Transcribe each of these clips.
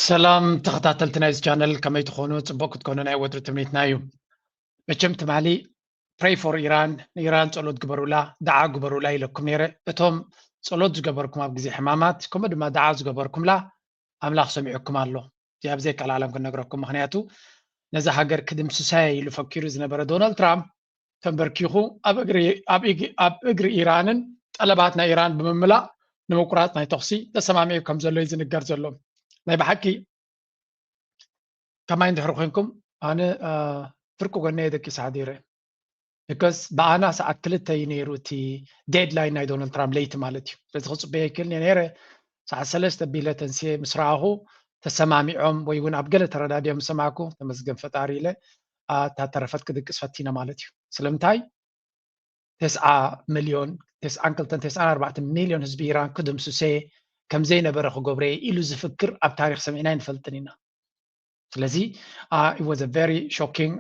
ሰላም ተኸታተልቲ ናይዚ ቻነል፣ ከመይ ትኾኑ? ጽቡቕ ክትኮኑ ናይ ወትሩ ትምኒትና እዩ። መቸም ትማሊ pray for ኢራን፣ ንኢራን ጸሎት ግበሩላ፣ ደዓ ግበሩላ ኢለኩም ነይረ። እቶም ጸሎት ዝገበርኩም ኣብ ግዜ ሕማማት፣ ከምኡ ድማ ደዓ ዝገበርኩምላ ኣምላኽ ሰሚዑኩም ኣሎ። እዚ ኣብ ዘይቃል ዓለም ክነግረኩም፣ ምኽንያቱ ነዛ ሃገር ክድምስሳ ኢሉ ፈኪሩ ዝነበረ ዶናልድ ትራምፕ ተንበርኪኹ ኣብ እግሪ ኢራንን ጠለባት ናይ ኢራን ብምምላእ ንምቁራፅ ናይ ተኹሲ ተሰማሚዑ ከም ዘሎ እዩ ዝንገር ዘሎ። ናይ ብሓቂ ከማይ እንድሕር ኮንኩም ኣነ ፍርቂ ጎነ የደቂስ ሓዲረ። because ብኣና ሰዓት ክልተ እዩ ነይሩ እቲ ዴድላይን ናይ ዶናልድ ትራምፕ ለይቲ ማለት እዩ። ስለዚ ክፅበየ ይክእል ነይረ። ሰዓት ሰለስተ ቢለ ተንስየ ምስ ረኣኹ ተሰማሚዖም ወይ እውን ኣብ ገለ ተረዳዲኦም ዝሰማዕኩ ተመስገን ፈጣሪ ኢለ እታ ተረፈት ክድቅስ ፈቲነ ማለት እዩ። ስለምንታይ ተስዓ ሚልዮን ተስዓን ክልተን ተስዓን ኣርባዕተን ሚልዮን ህዝቢ ኢራን ክድምስሰ ከም ዘይነበረ ክገብረ ኢሉ ዝፍክር ኣብ ታሪክ ሰሚዕና ኣይንፈልጥን ኢና። ስለዚ it was a very shocking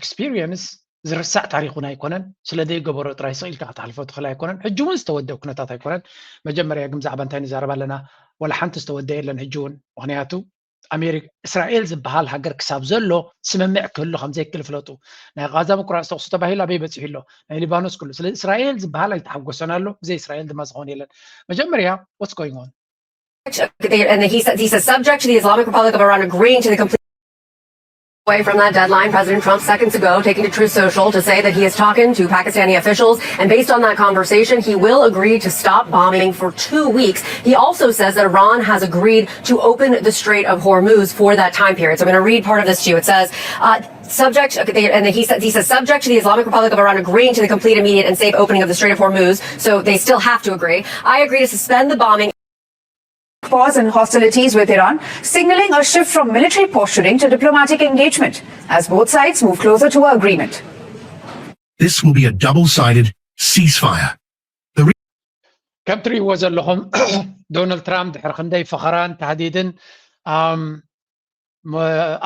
experience። ዝርሳዕ ታሪክ እውን ኣይኮነን። ስለ ዘይገበሮ ጥራይ ስቕ ኢልካ ክትሓልፎ ትኽእል ኣይኮነን። ሕጂ እውን ዝተወደብ ኩነታት ኣይኮነን። መጀመርያ ግን ብዛዕባ እንታይ ንዛረብ ኣለና? ዋላ ሓንቲ ዝተወደ የለን ሕጂ እውን። ምክንያቱ ኣሜሪካ እስራኤል ዝበሃል ሃገር ክሳብ ዘሎ ስምምዕ ክህሉ ከም ዘይክእል ፍለጡ። ናይ ቃዛ ምቁራፅ ተኩሲ ተባሂሉ ኣበይ በፂሑ ኣሎ? ናይ ሊባኖስ ኩሉ። ስለዚ እስራኤል ዝበሃል ኣይተሓጎሰን ኣሎ። ብዘይ እስራኤል ድማ ዝኸውን የለን። መጀመርያ what's going on? And he said, he says, subject to the Islamic Republic of Iran agreeing to the complete away from that deadline, President Trump seconds ago taking to Truth Social to say that he is talking to Pakistani officials, and based on that conversation, he will agree to stop bombing for two weeks. He also says that Iran has agreed to open the Strait of Hormuz for that time period. So I'm going to read part of this to you. It says, uh, subject, and he said, he says, subject to the Islamic Republic of Iran agreeing to the complete, immediate, and safe opening of the Strait of Hormuz. So they still have to agree. I agree to suspend the bombing. Pause in hostilities with Iran, signaling a shift from military posturing to diplomatic engagement as both sides move closer to an agreement. This will be a double-sided ceasefire. ከም ትርእይዎ ዘለኹም ዶናልድ ትራምፕ ድሕሪ ክንደይ ፈኸራን ታህዲድን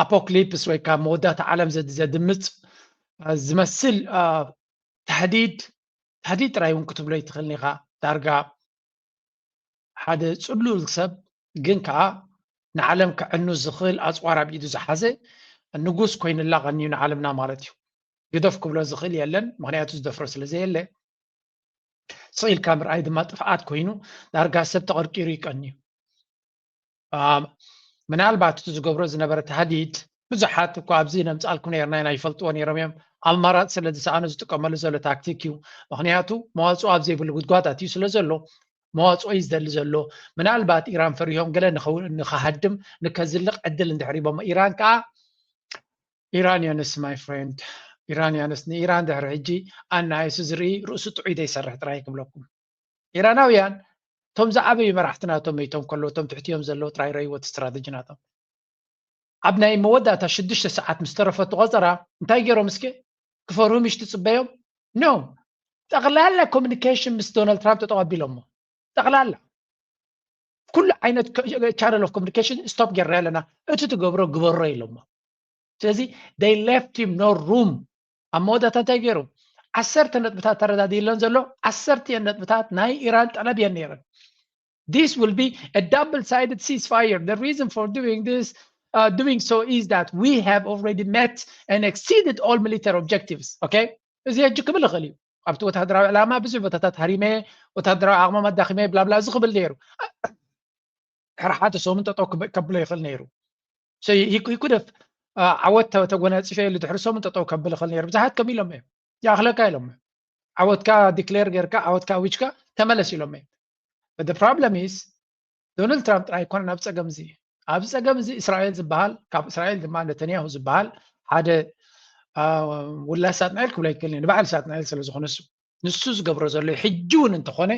ኣፖክሊፕስ ወይ ከዓ መወዳእታ ዓለም ዘድምፅ ዝመስል ታህዲድ ታህዲድ ጥራይ እውን ክትብሎ ይትኽእል ኢኻ። ዳርጋ ሓደ ፅሉል ሰብ ግን ከዓ ንዓለም ከዕኑ ዝኽእል ኣፅዋር ኣብ ኢዱ ዝሓዘ ንጉስ ኮይንላ ቀንዩ ንዓለምና ማለት እዩ። ግደፍ ክብሎ ዝኽእል የለን፣ ምክንያቱ ዝደፍሮ ስለ ዘየለ። ስቕ ኢልካ ምርኣይ ድማ ጥፍኣት ኮይኑ ዳርጋ ሰብ ተቐርቂሩ ይቀንዩ። ምናልባት እቲ ዝገብሮ ዝነበረ ታህዲድ ብዙሓት እኳ ኣብዚ ነምፃልኩም ነርና ኢና ይፈልጥዎ ነይሮም እዮም። ኣማራፂ ስለ ዝሰኣኑ ዝጥቀመሉ ዘሎ ታክቲክ እዩ። ምክንያቱ መዋፅኦ ኣብ ዘይብሉ ጉድጓድ ኣትዩ ስለ ዘሎ መዋፅኦ እዩ ዝደሊ ዘሎ። ምናልባት ኢራን ፈሪሆም ገለ ንክሃድም ንከዝልቕ ዕድል እንድሕር ሂቦሞ ኢራን ከዓ ኢራንያንስ my friend ኢራንያንስ ንኢራን ድሕሪ ሕጂ ኣናይሱ ዝርኢ ርእሱ ጥዑይ ዘይሰርሕ ጥራይ ክብለኩም። ኢራናውያን እቶም ዝዓበዩ መራሕቲ ናቶም መይቶም ከለዉ እቶም ትሕትዮም ዘለዉ ጥራይ ረይዎ እቲ ስትራተጂ ናቶም። ኣብ ናይ መወዳእታ ሽዱሽተ ሰዓት ምስ ተረፈቱ ቆፀራ እንታይ ገይሮም እስከ ክፈርሁ ምሽ ትፅበዮም? No። ጠቕላላ ኮሚኒኬሽን ምስ ዶናልድ ትራምፕ ጠጠው ኣቢሎሞ። ጠቕላላ ኩሉ ዓይነት channel of communication stop ጌርና ኣለና። እቲ ትገብሮ ግበሮ ኢሎሞ። ስለዚ they left him no room። ኣብ መወዳእታ እንታይ ገይሩ? ዓሰርተ ነጥብታት ተረዳዲእለን ዘሎ ዓሰርተ ነጥብታት ናይ ኢራን ጠለብ እየን ነይረን። This will be a double-sided ceasefire. The reason for doing this, uh, doing so is that we have already met and exceeded all military objectives. Okay? እዚ ሕጂ ክብል ይኽእል እዩ። ኣብቲ ወታደራዊ ዕላማ ብዙሕ ቦታታት ሃሪመ፣ ወታደራዊ ዓቕሞም ኣዳኺመ፣ ብላብላ እዚ ክብል ነይሩ። ሕራሓተ ሰሙን ጠጠው ከብሎ ይኽእል ነይሩ። ይኩደፍ ዓወት ተጎናፂፈ ኢሉ ድሕሪ ሰሙን ጠጠው ከብል ይኽእል ነይሩ። ብዙሓት ከም ኢሎም እዮም። ይኣኽለካ ኢሎም እዮም። ዓወትካ ዲክሌር ጌርካ ዓወትካ ኣዊጅካ ተመለስ ኢሎም እዮም። The problem is ዶናልድ ትራምፕ ጥራይ ኣይኮነን ኣብ ፀገም እዚ። ኣብዚ ፀገም እዚ እስራኤል ዝበሃል ካብ እስራኤል ድማ ነተንያሁ ዝበሃል ሓደ ውላድ ሳጥናኤል ክብሎ ኣይክእልን ንበዓል ሳጥናኤል ስለ ዝኾነ እሱ ንሱ ዝገብሮ ዘሎ ሕጂ እውን እንተኾነ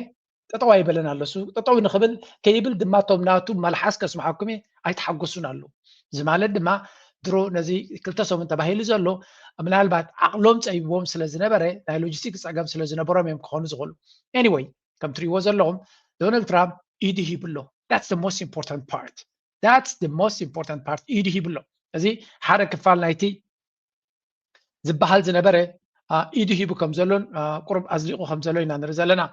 ጠጠው ኣይበለን ኣሎ። እሱ ጠጠው ንኽብል ከይብል ድማ እቶም ናቱ መልሓስ ከስምዓኩም እየ ኣይተሓጎሱን ኣለዉ። እዚ ማለት ድማ ድሮ ነዚ ክልተ ሰሙን ተባሂሉ ዘሎ ምናልባት ዓቕሎም ፀቢብዎም ስለ ዝነበረ ናይ ሎጂስቲክስ ፀገም ስለ ዝነበሮም እዮም ክኾኑ ዝኽእሉ። Anyway ከም ትሪእዎ ዘለኹም ዶናልድ ትራምፕ ኢዱ ሂቡ ኣሎ። That's the most important part. That's the most important part. ኢዱ ሂቡ ኣሎ። እዚ ሓደ ክፋል ናይቲ ዝበሃል ዝነበረ ኢዱ ሂቡ ከም ዘሎን ቁሩብ ኣዝሊቑ ከም ዘሎ ኢና ንርኢ ዘለና።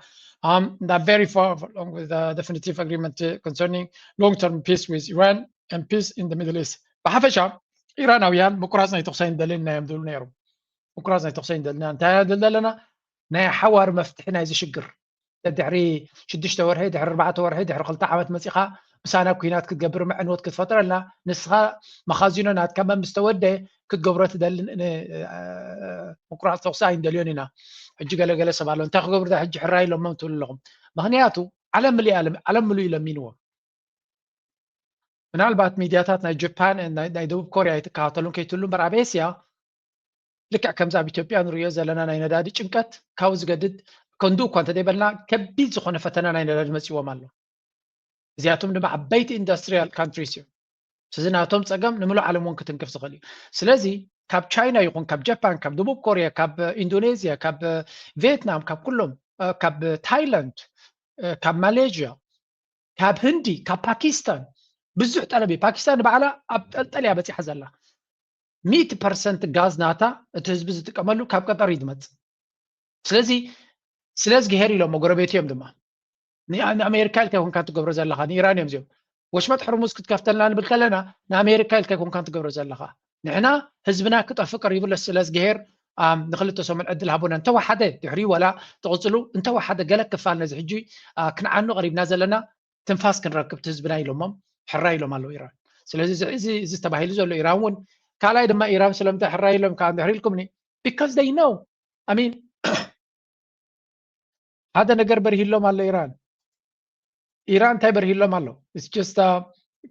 That very far along with the definitive agreement concerning long-term peace with Iran. and peace in the Middle East። ብሓፈሻ ኢራናውያን ምቁራፅ ናይ ተኩሲ ኣይንደልን ኢና እዮም ዝብሉ ነይሮም። ምቁራፅ ናይ ተኩሲ ኣይንደልን ኢና። እንታይ ኢና ዘለና? ናይ ሓዋር መፍትሒ ናይዚ ሽግር። ድሕሪ ሽዱሽተ ወርሒ፣ ድሕሪ ኣርባዕተ ወርሒ፣ ድሕሪ ክልተ ዓመት መፂኻ ምሳና ኩናት ክትገብር፣ መዕንወት ክትፈጥረልና፣ ንስኻ መኻዚኖ ናትካ መን ምስ ተወደ ክትገብሮ ትደልን ን-፣ ምቁራፅ ተኩሲ ኣይንደልዮን ኢና። ሕጂ ገለገለ ሰብ ኣሎ፣ እንታይ ክገብሩ ዳ ሕጂ ሕራይ ኢሎሞም ትብሉ ኣለኹም። ምኽንያቱ ዓለም ምሉእ፣ ዓለም፣ ዓለም ምሉእ እዩ ለሚንዎም። ምናልባት ሚድያታት ናይ ጃፓን፣ ናይ፣ ናይ ደቡብ ኮርያ ኣይትከታተሉን ከይትህሉ እምበር፣ ኣብ ኤስያ ልክዕ ከምዚ ኣብ ኢትዮጵያ ንሪኦ ዘለና ናይ ነዳዲ ጭንቀት ካብኡ ዝገድድ፣ ከንዱ እኳ እንተዘይበልና፣ ከቢድ ዝኾነ ፈተና ናይ ነዳዲ መፂዎም ኣሎ። እዚኣቶም ድማ ዓበይቲ ኢንዱስትሪያል ካንትሪስ እዮም። ስለዚ ናቶም ፀገም ንምሉእ ዓለም እውን ክትንክፍ ዝኽእል እዩ። ስለዚ ካብ ቻይና ይኹን፣ ካብ ጃፓን፣ ካብ ደቡብ ኮርያ፣ ካብ ኢንዶኔዝያ፣ ካብ ቪየትናም፣ ካብ ኩሎም፣ እ፣ ካብ ታይላንድ፣ እ፣ ካብ ማሌዥያ፣ ካብ ህንዲ፣ ካብ ፓኪስታን ብዙሕ ጠለብ እዩ። ፓኪስታን ንባዕላ ኣብ ጠልጠል እያ በፂሓ ዘላ። ሚእቲ ፐርሰንት ጋዝ ናታ እቲ ህዝቢ ዝጥቀመሉ ካብ ቀጠር እዩ ዝመፅእ። ስለዚ ስለ እዝግሄር ኢሎሞ፣ ጎረቤት እዮም ድማ። ን-፣ ንኣሜሪካ ኢልካ ይኮንካ ትገብሮ ዘለኻ፣ ንኢራን እዮም እዚኦም። ወሽመጥ ሕርሙዝ ክትከፍተልና ንብል ከለና ንኣሜሪካ ኢልካ ይኮንካ ትገብሮ ዘለኻ። ንሕና ህዝብና ክጠፍእ ቀሪቡ ለ-፣ ስለ እዝግሄር፣ ኣም፣ ንክልተ ሰሙን ዕድል ሃቡና። እንተወሓደ ድሕሪ ወላ ትቕፅሉ፣ እንተወሓደ ገለ ክፋል ነዚ ሕጂ፣ ኣ፣ ክንዓኑ ቀሪብና ዘለና ትንፋስ ክንረክብ እቲ ህዝብና ኢሎሞም ሕራይ ኢሎም ኣለዉ ኢራን። ስለዚ እዚ፣ እዚ፣ እዚ ተባሂሉ ዘሎ ኢራን እውን፣ ካልኣይ ድማ ኢራን ስለምንታይ ሕራይ ኢሎም ከዓ እንድሕር ኢልኩምኒ፣ because they know። I mean፣ ሓደ ነገር በርሂሎም ኣሎ ኢራን። ኢራን እንታይ በርሂሎም ኣሎ? It's just፣ አ፣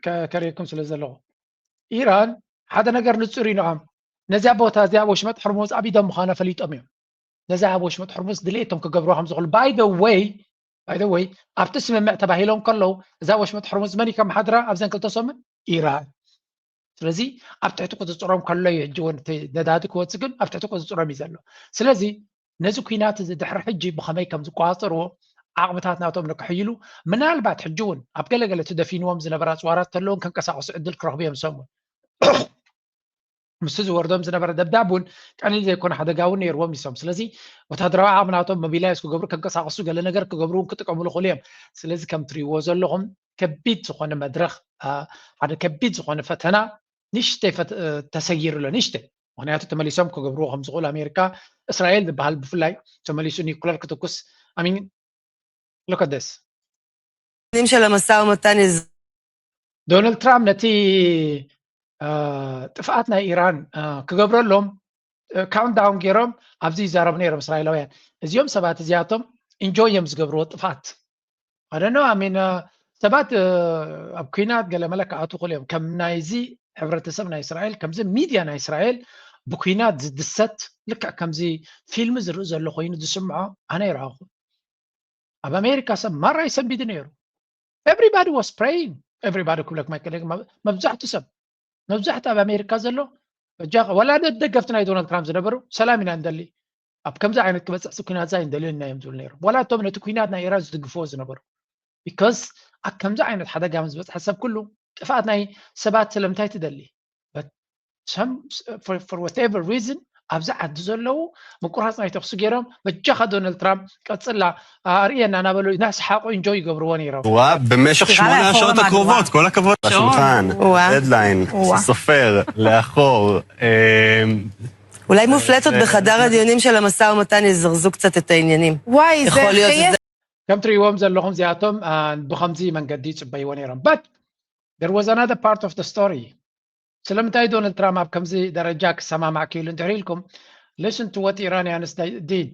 ከ-፣ ከርእየኩም ስለ ዘለኹ። ኢራን ሓደ ነገር ንጹር እዩ ንዖም። ነዚኣ ቦታ እዚኣ ወሽመጥ ሕርሙዝ ኣብ ኢዶም ምዃና ፈሊጦም እዮም። ነዛ ኣብ ወሽመጥ ሕርሙዝ ድሌቶም ክገብርዋ ከም ዝኽእሉ። By the way፣ by the way፣ ኣብቲ ስምምዕ ተባሂሎም ከለዉ፣ እዛ ወሽመጥ ሕርሙዝ መን እዩ ከመሓድራ ኣብዘን ክልተ ሰሙን? ኢራን። ስለዚ ኣብ ትሕቲ ቁጽጽሮም ከሎ እዩ ሕጂ እውን እቲ ነዳዲ ክወጽእ፣ ግን ኣብ ትሕቲ ቁጽጽሮም እዩ ዘሎ። ስለዚ ነዚ ኲናት እዚ ድሕሪ ሕጂ ብኸመይ ከም ዝቆጻጸርዎ ዓቕምታት ናቶም ንክሕይሉ፣ ምናልባት ሕጂ እውን ኣብ ገለገለ ተደፊንዎም ዝነበረ ኣጽዋራት ተለውን ከንቀሳቐሱ ዕድል ክረኽቡ እዮም ሰሙን። ምስቲ ዝወርዶም ዝነበረ ደብዳብ እውን ቀሊል ዘይኮነ ሓደጋ እውን ነይርዎም ይሶም። ስለዚ ወታደራዊ ዓቕሚ ናቶም ሞቢላይዝ ክገብሩ፣ ከንቀሳቐሱ፣ ገለ ነገር ክገብሩ እውን ክጥቀምሉ ይኽእሉ እዮም። ስለዚ ከም ትሪእዎ ዘለኹም ከቢድ ዝኾነ መድረኽ፣ አ፣ ሓደ ከቢድ ዝኾነ ፈተና ንእሽተይ ፈት-፣ እ፣ ተሰይሩ ኣሎ፣ ንእሽተይ። ምኽንያቱ ተመሊሶም ክገብርዎ ከም ዝኽእሉ ኣሜሪካ፣ እስራኤል ዝበሃል ብፍላይ ተመሊሱ ኒኩለር ክትኩስ፣ I mean፣ look at this። ዲונים של המשא ומתן יז- ዶናልድ ትራምፕ ነቲ፣ እ፣ ጥፍኣት ናይ ኢራን፣ እ፣ ክገብረሎም፣ እ፣ ካውንትዳውን ገይሮም ኣብዚ ይዛረቡ ነይሮም እስራኤላውያን። እዚኦም ሰባት እዚኣቶም ኢንጆይ እዮም ዝገብርዎ ጥፍኣት። I don't know፣ I mean፣ እ፣ ሰባት፣ እ፣ ኣብ ኲናት ገለ መለ ክኣትዉ ይኽእሉ እዮም። ከም ናይዚ ሕብረተሰብ ናይ እስራኤል፣ ከምዚ ሚድያ ናይ እስራኤል ብኲናት ዝድሰት፣ ልክዕ ከምዚ ፊልም ዝርኢ ዘሎ ኮይኑ ዝስምዖ ኣነ ኣይረኣኹ። ኣብ ኣሜሪካ ሰብ ማራ ይሰንቢዱ ነይሩ። Everybody was praying። Everybody ክብለኩም ኣይክእልን፣ መብ-፣ መብዛሕቱ ሰብ፣ መብዛሕቱ ኣብ ኣሜሪካ ዘሎ፣ በጃኻ፣ ዋላ ደ-፣ ደገፍቲ ናይ ዶናልድ ትራምፕ ዝነበሩ፣ ሰላም ኢና ንደሊ፣ ኣብ ከምዚ ዓይነት ክበፅሕ ሲ ኲናት ዛ ኣይንደልዮን ኢና እዮም ዝብሉ ነይሮም። ዋላ እቶም ነቲ ኲናት ናይ ኢራን ዝድግፍዎ ዝነበሩ። Because ኣብ ከምዚ ዓይነት ሓደጋ ምስ ዝበፅሐ ሰብ ኩሉ ጥፍኣት ናይ ሰባት ስለምንታይ ትደሊ? But some, for, for whatever reason፣ ኣብዚ ዓዲ ዘለዉ ምቁራፅ ናይ ተኩሲ ገይሮም፣ በጃኻ ዶናልድ ትራምፕ ቀፅላ፣ ኣርእየና እናበሉ እናሰሓቑ ኢንጆይ ይገብርዎ ነይሮም። ዋ፣ במשך סליחה, שמונה לאחור השעות המהדורה. הקרובות, כל הכבוד. שעון. השולחן, וואה. הדליין, וואה. סופר, לאחור. אה, אולי מופלטות בחדר הדיונים של המשא ומתן יזרזו קצת את העניינים. וואי, זה יכול להיות חיי שזה ከም ትሪእዎም ዘለኹም እዚኣቶም፣ አ፣ ብኸምዚ መንገዲ ይፅበይዎ ነይሮም። But there was another part of the story። ስለምንታይ ዶናልድ ትራምፕ ኣብ ከምዚ ደረጃ ክሰማማዕ ክኢሉ እንድሕር ኢልኩም፣ listen to what Iranians did።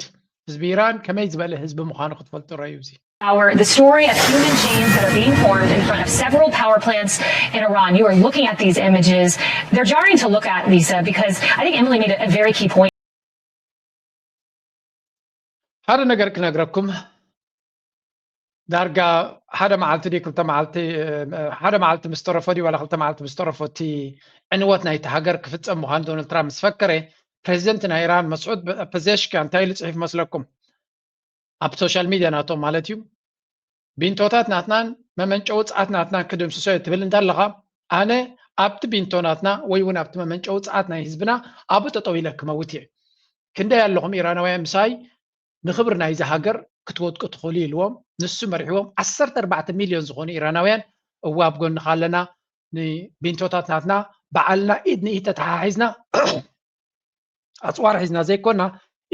ህዝቢ ኢራን ከመይ ዝበለ ህዝቢ ምዃኑ ክትፈልጡ ረዩ እዚ። Our, the story of human chains that are being formed in front of several power plants in Iran. You are looking at these images. They're jarring to look at, Lisa, because I think Emily made a, a very key point. ሓደ ነገር ክነግረኩም፣ ዳርጋ ሓደ መዓልቲ ድዩ ክልተ መዓልቲ፣ እ፣ ሓደ መዓልቲ ምስ ተረፎ ድዩ ዋላ ክልተ መዓልቲ ምስ ተረፎ እቲ ዕንወት ናይቲ ሃገር ክፍጸም ምዃኑ ዶናልድ ትራምፕ ምስ ፈከረ፣ ፕሬዚደንት ናይ ኢራን መስዑድ ፐዜሽኪያን እንታይ ኢሉ ጽሒፉ መስለኩም? ኣብ ሶሻል ሚድያ ናቶም ማለት እዩ። ቢንቶታት ናትናን መመንጨዊ ጸዓት ናትናን ክድምስሶ እየ ትብል እንዳለኻ፣ ኣነ ኣብቲ ቢንቶ ናትና ወይ እውን ኣብቲ መመንጨዊ ጸዓት ናይ ህዝብና ኣብኡ ጠጠው ኢለ ክመውት እየ። ክንደይ ኣለኹም ኢራናውያን ምሳይ ንኽብሪ ናይዚ ሃገር ክትወድቁ ትኽእሉ ኢልዎም፣ ንሱ መሪሕዎም ዓሰርተ ኣርባዕተ ሚልዮን ዝኾኑ ኢራናውያን እወ ኣብ ጎንኻ ኣለና፣ ንቢንቶታት ናትና ባዕልና ኢድ ንኢድ ተተሓሒዝና ኣፅዋር ሒዝና ዘይኮና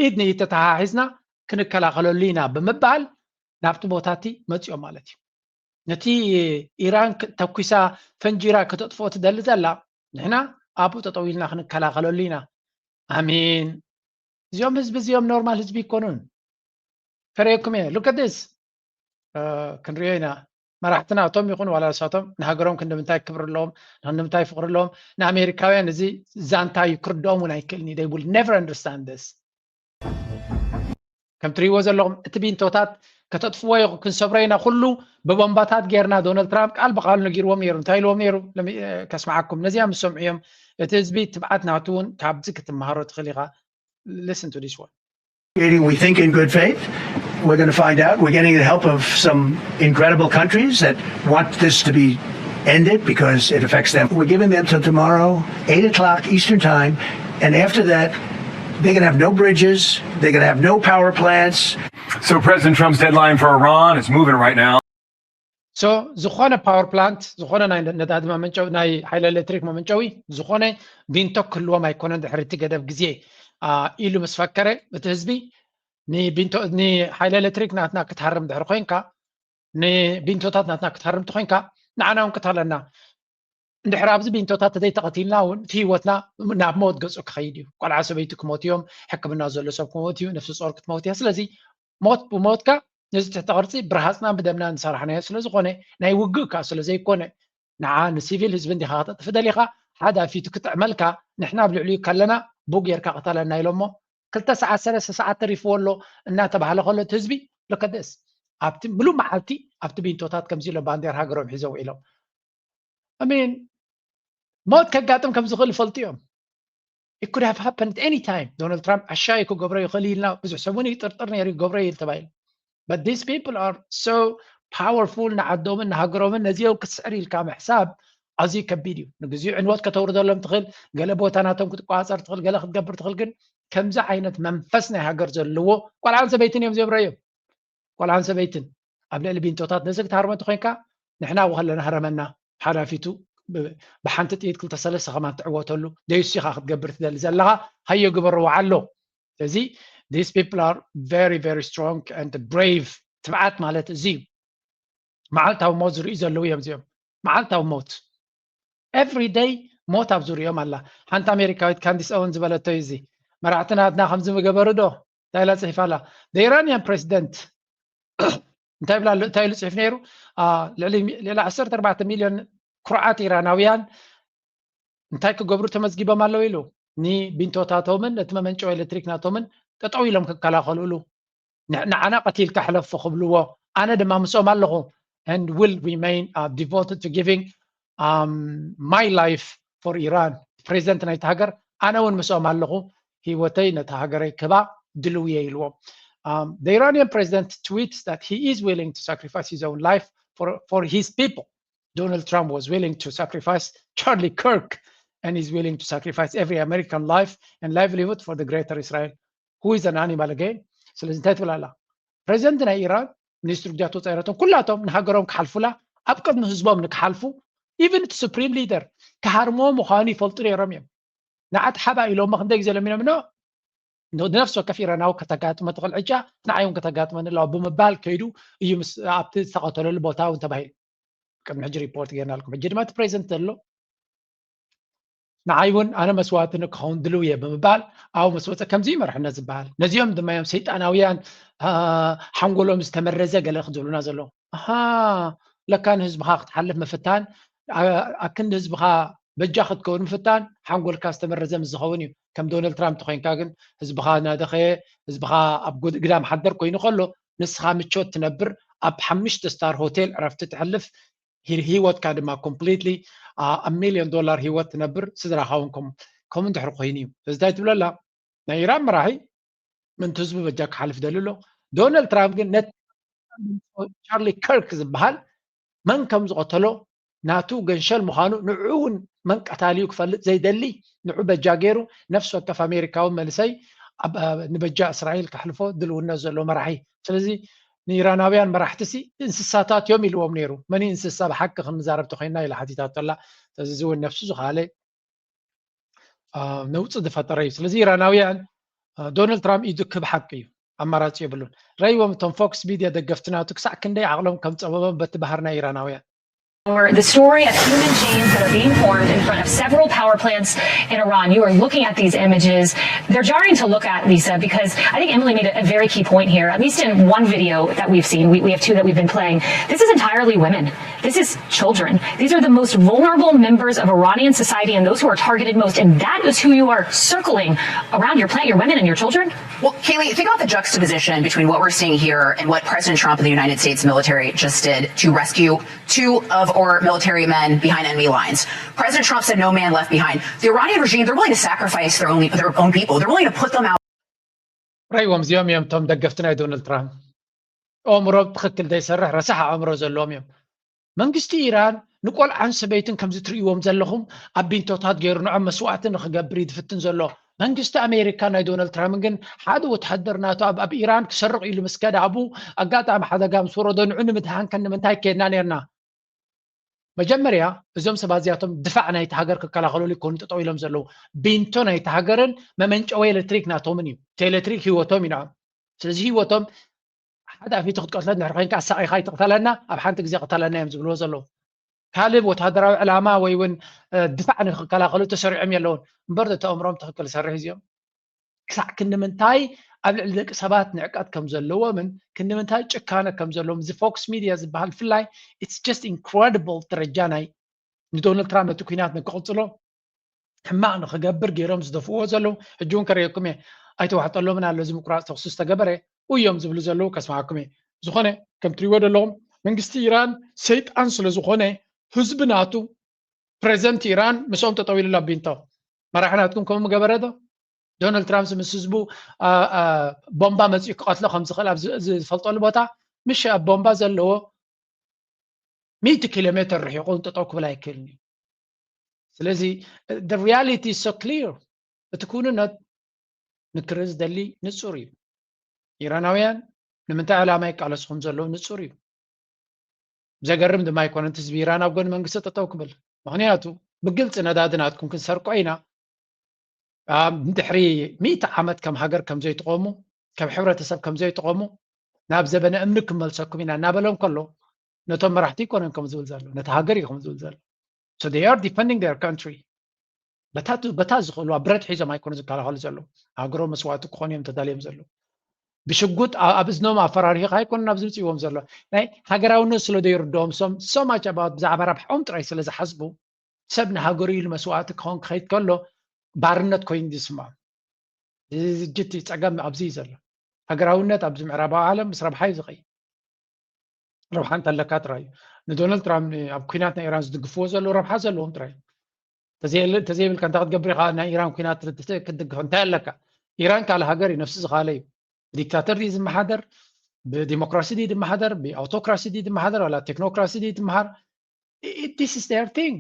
ኢድ ንኢድ ተተሓሒዝና ክንከላኸለሉ ኢና ብምባል ናብቲ ቦታ እቲ መፅኦም ማለት እዩ። ነቲ ኢራን ተኩሳ ፈንጂራ ከተጥፍኦ ትደሊ ዘላ ንሕና ኣብኡ ጠጠው ኢልና ክንከላኸለሉ ኢና። ኣሜን። እዚኦም ህዝቢ እዚኦም ኖርማል ህዝቢ ይኮኑን። ፈረየኩም እየ። Look at this። ክንሪኦ ኢና። መራሕትና እቶም ይኹን ዋላ ንሳቶም ንሃገሮም ክንድምንታይ ክብሪ ኣለዎም፣ ክንድምንታይ ፍቅሪ ኣለዎም። ንኣሜሪካውያን እዚ ዛንታ እዩ ክርድኦም እውን ኣይክእልን እዩ። They will never understand this። ከም ትሪእዎ ዘለኹም እቲ ቢንቶታት ከተጥፍዎ ኢኹ ክንሰብሮ ኢና ኩሉ ብቦምባታት ጌርና ዶናልድ ትራምፕ ቃል ብቃሉ ነጊርዎም ነይሩ። እንታይ ኢልዎም ነይሩ? ከስምዓኩም ነዚኣ ምስ ሰምዑ እዮም እቲ ህዝቢ ትብዓት ናቱ እውን ካብዚ ክትመሃሮ ትኽእል ኢኻ። Listen to this one. We think in good faith. We're going to find out. We're getting the help of some incredible countries that want this to be ended because it affects them. We're giving them till tomorrow, eight o'clock Eastern time. And after that, they're going to have no bridges. They're going to have no power plants. So President Trump's deadline for Iran is moving right now. So ዝኾነ power plant ዝኾነ ናይ ነዳዲ መመንጨዊ ናይ ሓይሊ ኤሌክትሪክ መመንጨዊ ዝኾነ ቢንቶ ክህልዎም ኣይኮነን ድሕሪ እቲ ገደብ ግዜ ኢሉ ምስ ፈከረ እቲ ህዝቢ ንቢንቶ ንሓይሊ ኤሌክትሪክ ናትና ክትሃርም ድሕሪ ኮይንካ ንቢንቶታት ናትና ክትሃርም ተኮይንካ ንዓና እውን ክትሃለና እንድሕር ኣብዚ ቢንቶታት ተዘይተቐቲልና እውን እቲ ህይወትና ናብ ሞት ገፁ ክኸይድ እዩ። ቆልዓ ሰበይቲ ክሞት እዮም፣ ሕክምና ዘሎ ሰብ ክሞት እዩ፣ ነፍሲ ጾር ክትመውት እያ። ስለዚ ሞት ብሞትካ ነዚ ትሕተ ቅርፂ ብረሃፅናን ብደምና ንሰራሕናዮ ስለዝኾነ ናይ ውግእ ከዓ ስለዘይኮነ ንዓ ንሲቪል ህዝቢ እንዲኻ ክተጥፍ ደሊኻ ሓዳፊቱ ክጥዕመልካ ንሕና ኣብ ልዕሊኡ ከለና ቡ ጌርካ ቅተለና ኢሎሞ ክልተ ሰዓት ሰለስተ ሰዓት ተሪፍዎ ኣሎ እናተባህለ ከሎ እቲ ህዝቢ ለከደስ ኣብቲ ምሉእ መዓልቲ ኣብቲ ቢንቶታት ከምዚ ኢሎም ባንዴር ሃገሮም ሒዘው ኢሎም I mean ሞት ከጋጥም ከም ዝኽእል ይፈልጡ እዮም። It could have happened any time. ዶናልድ ትራምፕ ኣሻይ ክገብሮ ይኽእል ኢልና ብዙሕ ሰብ እውን ይጥርጥር ነይሩ ይገብሮ እዩ ተባሂሉ። But these people are so powerful ንዓዶምን ንሃገሮምን ነዚኦም ክትስዕር ኢልካ ምሕሳብ ኣዝዩ ከቢድ እዩ። ንግዚኡ ዕንወት ከተውርደሎም ትኽእል፣ ገለ ቦታ ናቶም ክትቆፃፀር ትኽእል፣ ገለ ክትገብር ትኽእል። ግን ከምዚ ዓይነት መንፈስ ናይ ሃገር ዘለዎ ቆልዓን ሰበይትን እዮም እዚኦም ረእዮም። ቆልዓን ሰበይትን ኣብ ልዕሊ ቢንቶታት ነዚ ክትሃርሞ እንተኮይንካ ንሕና ኣብኡ ከለና ህረመና ሓላፊቱ ብሓንቲ ጥይት ክልተ ሰለስተ ከማን ትዕወተሉ ደዩስ ኢኻ ክትገብር ትደሊ ዘለኻ ሃዮ ግበርዎ ኣሎ ስለዚ these people are very very strong and brave ትብዓት ማለት እዚ እዩ መዓልታዊ ሞት ዝርእዩ ዘለዉ እዮም እዚኦም መዓልታዊ ሞት every day ሞት ኣብ ዙሪኦም ኣላ ሓንቲ ኣሜሪካዊት ካንዲስ ኦወን ዝበለቶ እዩ እዚ መራሕቲ ናትና ከምዚ ምገበሩ ዶ እንታይ ኢላ ፅሒፋ ኣላ the Iranian president እንታይ ብላ እንታይ ኢሉ ፅሒፍ ነይሩ ልዕሊ ልዕሊ ዓሰርተ ኣርባዕተ ሚልዮን ኩርዓት ኢራናውያን እንታይ ክገብሩ ተመዝጊቦም ኣለዉ ኢሉ ንቢንቶታቶምን ነቲ መመንጨዊ ኤሌክትሪክ ናቶምን ጠጠው ኢሎም ክከላኸልሉ ንዓና ቀቲልካ ሕለፎ ክብልዎ ኣነ ድማ ምስኦም ኣለኹ and will remain uh, devoted to giving um, my life for Iran ፕሬዚደንት ናይቲ ሃገር ኣነ እውን ምስኦም ኣለኹ ህይወተይ ነቲ ሃገረይ ክባ ድልው እየ ኢልዎም um, the Iranian president tweets that he is willing to sacrifice his own life for, for his people Donald Trump was willing to sacrifice Charlie Kirk and is willing to sacrifice every American life and livelihood for the greater Israel who is an animal again ስለዚ እንታይ ትብል ኣላ ፕሬዚደንት ናይ ኢራን ሚኒስትር ጉዳያት ወፃኢ ረቶም ኩላቶም ንሃገሮም ክሓልፉላ ኣብ ቅድሚ ህዝቦም ንክሓልፉ even እቲ supreme leader ክሃርምዎ ምዃኑ ይፈልጡ ነይሮም እዮም ንዓት ሓባ ኢሎሞ ክንደይ ግዜ ለሚኖም ኖ ንነፍሲ ወከፍ ኢራናዊ ከተጋጥመ ትኽእል ዕጫ ንዓይ እውን ከተጋጥመኒ ኣለዋ ብምባል ከይዱ እዩ ምስ ኣብቲ ዝተቐተለሉ ቦታ እውን ተባሂሉ ቅድሚ ሕጂ ሪፖርት ጌርናልኩም ሕጂ ድማ እቲ ፕሬዚደንት ዘሎ ንዓይ እውን ኣነ መስዋእቲ ንክኸውን ድልው እየ ብምባል ኣብኡ ምስ ወፀ ከምዚ እዩ መርሕነት ዝበሃል ነዚኦም ድማ እዮም ሰይጣናውያን ሓንጎሎም ዝተመረዘ ገለ ክዝብሉና ዘለዉ ኣሃ ለካ ንህዝብኻ ክትሓልፍ ምፍታን ኣክንዲ ህዝብኻ በጃ ክትከውን ምፍታን ሓንጎልካ ዝተመረዘ ምስ ዝኸውን እዩ ከም ዶናልድ ትራምፕ ተኮይንካ ግን ህዝብኻ እናደኸየ ህዝብኻ ኣብ ግዳም ሓደር ኮይኑ ከሎ ንስኻ ምቾት ትነብር ኣብ ሓምሽተ ስታር ሆቴል ዕረፍቲ ትሕልፍ ህይወትካ ድማ completely ኣብ ሚልዮን ዶላር ህይወት ትነብር ስድራኻ እውን ከምኡ እንድሕር ኮይኑ እዩ እዚ እንታይ ትብለላ ናይ ኢራን መራሒ ምንቲ ህዝቡ በጃ ክሓልፍ ደሊ ኣሎ ዶናልድ ትራምፕ ግን ነቲ ቻርሊ ከርክ ዝበሃል መን ከም ዝቐተሎ ናቱ ገንሸል ምዃኑ ንዑ እውን መን ቀታሊኡ ክፈልጥ ዘይደሊ ንዑ በጃ ገይሩ ነፍሲ ወከፍ ኣሜሪካዊ መንእሰይ ንበጃ እስራኤል ከሕልፎ ድልውነት ዘለዎ መራሒ ስለዚ ንኢራናውያን መራሕትሲ እንስሳታት እዮም ኢልዎም ነይሩ። መን እዩ እንስሳ ብሓቂ ክንዛረብ ተኮይና ኢላ ሓቲታቶ ኣላ። ስለዚ እዚ እውን ነፍሱ ዝኸኣለ ነውፂ ዝፈጠረ እዩ። ስለዚ ኢራናውያን ዶናልድ ትራምፕ ኢዱ ክብ ሓቂ እዩ፣ ኣማራፂ የብሉን። ረይዎም እቶም ፎክስ ሚድያ ደገፍቲ ናቱ ክሳዕ ክንደይ ዓቕሎም ከም ፀበቦም በቲ ባህር ናይ ኢራናውያን The story of human chains that are being formed in front of several power plants in Iran. You are looking at these images. They're jarring to look at, Lisa, because I think Emily made a very key point here. At least in one video that we've seen, we, we have two that we've been playing. This is entirely women. This is children. These are the most vulnerable members of Iranian society and those who are targeted most. And that is who you are circling around your plant, your women and your children. Well, Kaylee, think about the juxtaposition between what we're seeing here and what President Trump and the United States military just did to rescue two of our military men behind enemy lines. President Trump said no man left behind. The Iranian regime, they're willing to sacrifice their only their own people. They're willing to put them out. ረይዎም እዚኦም እዮም እቶም ደገፍቲ ናይ ዶናልድ ትራምፕ። ኣእምሮ ብትኽክል ዘይሰርሕ ረሳሕ ኣእምሮ ዘለዎም እዮም። መንግስቲ ኢራን ንቆልዓን ሰበይትን ከምዚ ትርእይዎም ዘለኹም ኣብ ቢንቶታት ገይሩ ንዖም መስዋእቲ ንክገብር እዩ ዝፍትን ዘሎ። መንግስቲ ኣሜሪካ ናይ ዶናልድ ትራምፕ ግን ሓደ ወተሃደር ናቱ ኣብ ኣብ ኢራን ክሰርቕ ኢሉ ምስ ከደ ኣብኡ ኣጋጣሚ ሓደጋ ምስ ወረዶ ንዑ ንምድሃን ከ ንምንታይ ከድና ነርና? መጀመርያ እዞም ሰባት እዚኣቶም ድፋዕ ናይቲ ሃገር ክከላኸለሉ ይኮኑ ጠጠው ኢሎም ዘለዉ። ቢንቶ ናይቲ ሃገርን መመንጨዊ ኤሌክትሪክ ናቶምን እዩ። እቲ ኤሌክትሪክ ህይወቶም እዩ ንዖም። ስለዚ ህይወቶም ሓደ ኣፊቱ ክትቀትለት ንድሕር ኮይንካ ኣሳቒኻ ኣይትቕተለና፣ ኣብ ሓንቲ ግዜ ቅተለና እዮም ዝብልዎ ዘለዉ። ካልእ ወተሃደራዊ ዕላማ ወይ እውን ድፋዕ ንክከላኸሉ ተሰሪዖም የለውን። እምበር እቲ ኣእምሮም ትኽክል ይሰርሕ እዚኦም። ክሳዕ ክንዲ ምንታይ ኣብ ልዕሊ ደቂ ሰባት ንዕቀት ከም ዘለዎምን ክንዲ ምንታይ ጭካነ ከም ዘለዎም እዚ ፎክስ ሚድያ ዝበሃል ብፍላይ it's just incredible ደረጃ ናይ ንዶናልድ ትራምፕ ነቲ ኩናት ንክቕፅሎ ሕማቕ ንክገብር ገይሮም ዝደፍእዎ ዘለዉ። ሕጂ እውን ከርእየኩም እየ። ኣይተዋሕጠሎምን ኣሎ እዚ ምቁራፅ ተኩሲ ዝተገበረ እዮም ዝብሉ ዘለዉ ከስማዓኩም እየ። ዝኾነ ከም ትሪእዎ ዘለኹም መንግስቲ ኢራን ሰይጣን ስለ ዝኾነ ህዝቢ ናቱ ፕሬዚደንት ኢራን ምስኦም ጠጠው ኢሉ ኣሎ ኣብ ቢንቶ። መራሒ ናትኩም ከምኡ ምገበረ ዶ? ዶናልድ ትራምፕ ምስ ህዝቡ ቦምባ መፂኡ ክቐትሎ ከም ዝኽእል ኣብ ዝፈልጠሉ ቦታ ምሽ ኣብ ቦምባ ዘለዎ ሚእቲ ኪሎ ሜትር ርሒቑ ጠጠው ክብል ኣይክእልን እዩ። ስለዚ the reality is so clear። እቲ ክውንነት ንክርኢ ዝደሊ ንፁር እዩ። ኢራናውያን ንምንታይ ዕላማ ይቃለሱ ከም ዘለዉ ንፁር እዩ። ዘገርም ድማ ኣይኮነን ህዝቢ ኢራን ኣብ ጎኒ መንግስቲ ጠጠው ክብል። ምክንያቱ ብግልፂ ነዳዲ ናትኩም ክንሰርቆ ኢና፣ ድሕሪ ሚእቲ ዓመት ከም ሃገር ከም ዘይትቆሙ፣ ከም ሕብረተሰብ ከም ዘይትቆሙ ናብ ዘበነ እምኒ ክመልሰኩም ኢና እናበሎም ከሎ ነቶም መራሕቲ ይኮነን ከም ዝብል ዘሎ፣ ነቲ ሃገር እዩ ከም ዝብል ዘሎ። So they are defending their country። በታ ዝኽእሉ ኣብ ብረት ሒዞም ኣይኮኑ ዝከላኸሉ ዘለዉ። ሃገሮም መስዋእቲ ክኾኑ እዮም ተዳልዮም ዘለዉ። ብሽጉጥ ኣብ እዝኖም ኣፈራሪኻ ኣይኮኑ ናብ ዝምፅእዎም ዘሎ። ናይ ሃገራውነት ስለ ዘይርድኦም so much about ብዛዕባ ረብሓኦም ጥራይ ስለ ዝሓስቡ ሰብ ንሃገሩ ኢሉ መስዋእቲ ክኾን ክኸይድ ከሎ ባርነት ኮይኑ ዝስምዖም። ዝጅት ፀገም ኣብዚ እዩ ዘሎ። ሃገራውነት ኣብዚ ምዕራባዊ ዓለም ምስ ረብሓ እዩ ዝኸይድ። ረብሓ እንተለካ ጥራይ እዩ። ንዶናልድ ትራምፕ ኣብ ኩናት ናይ ኢራን ዝድግፍዎ ዘለዉ ረብሓ ዘለዎም ጥራይ እዩ። እንተዘይብልካ እንታይ ክትገብር ኢኻ? ናይ ኢራን ኩናት ክትድግፍ እንታይ ኣለካ? ኢራን ካልእ ሃገር እዩ፣ ነፍሲ ዝኻለ እዩ። ብዲክታተር ድዩ ዝመሓደር? ብዲሞክራሲ ድዩ ዝመሓደር? ብኣውቶክራሲ ድዩ ዝመሓደር? ዋላ ቴክኖክራሲ ድዩ ዝመሃር? This is their thing።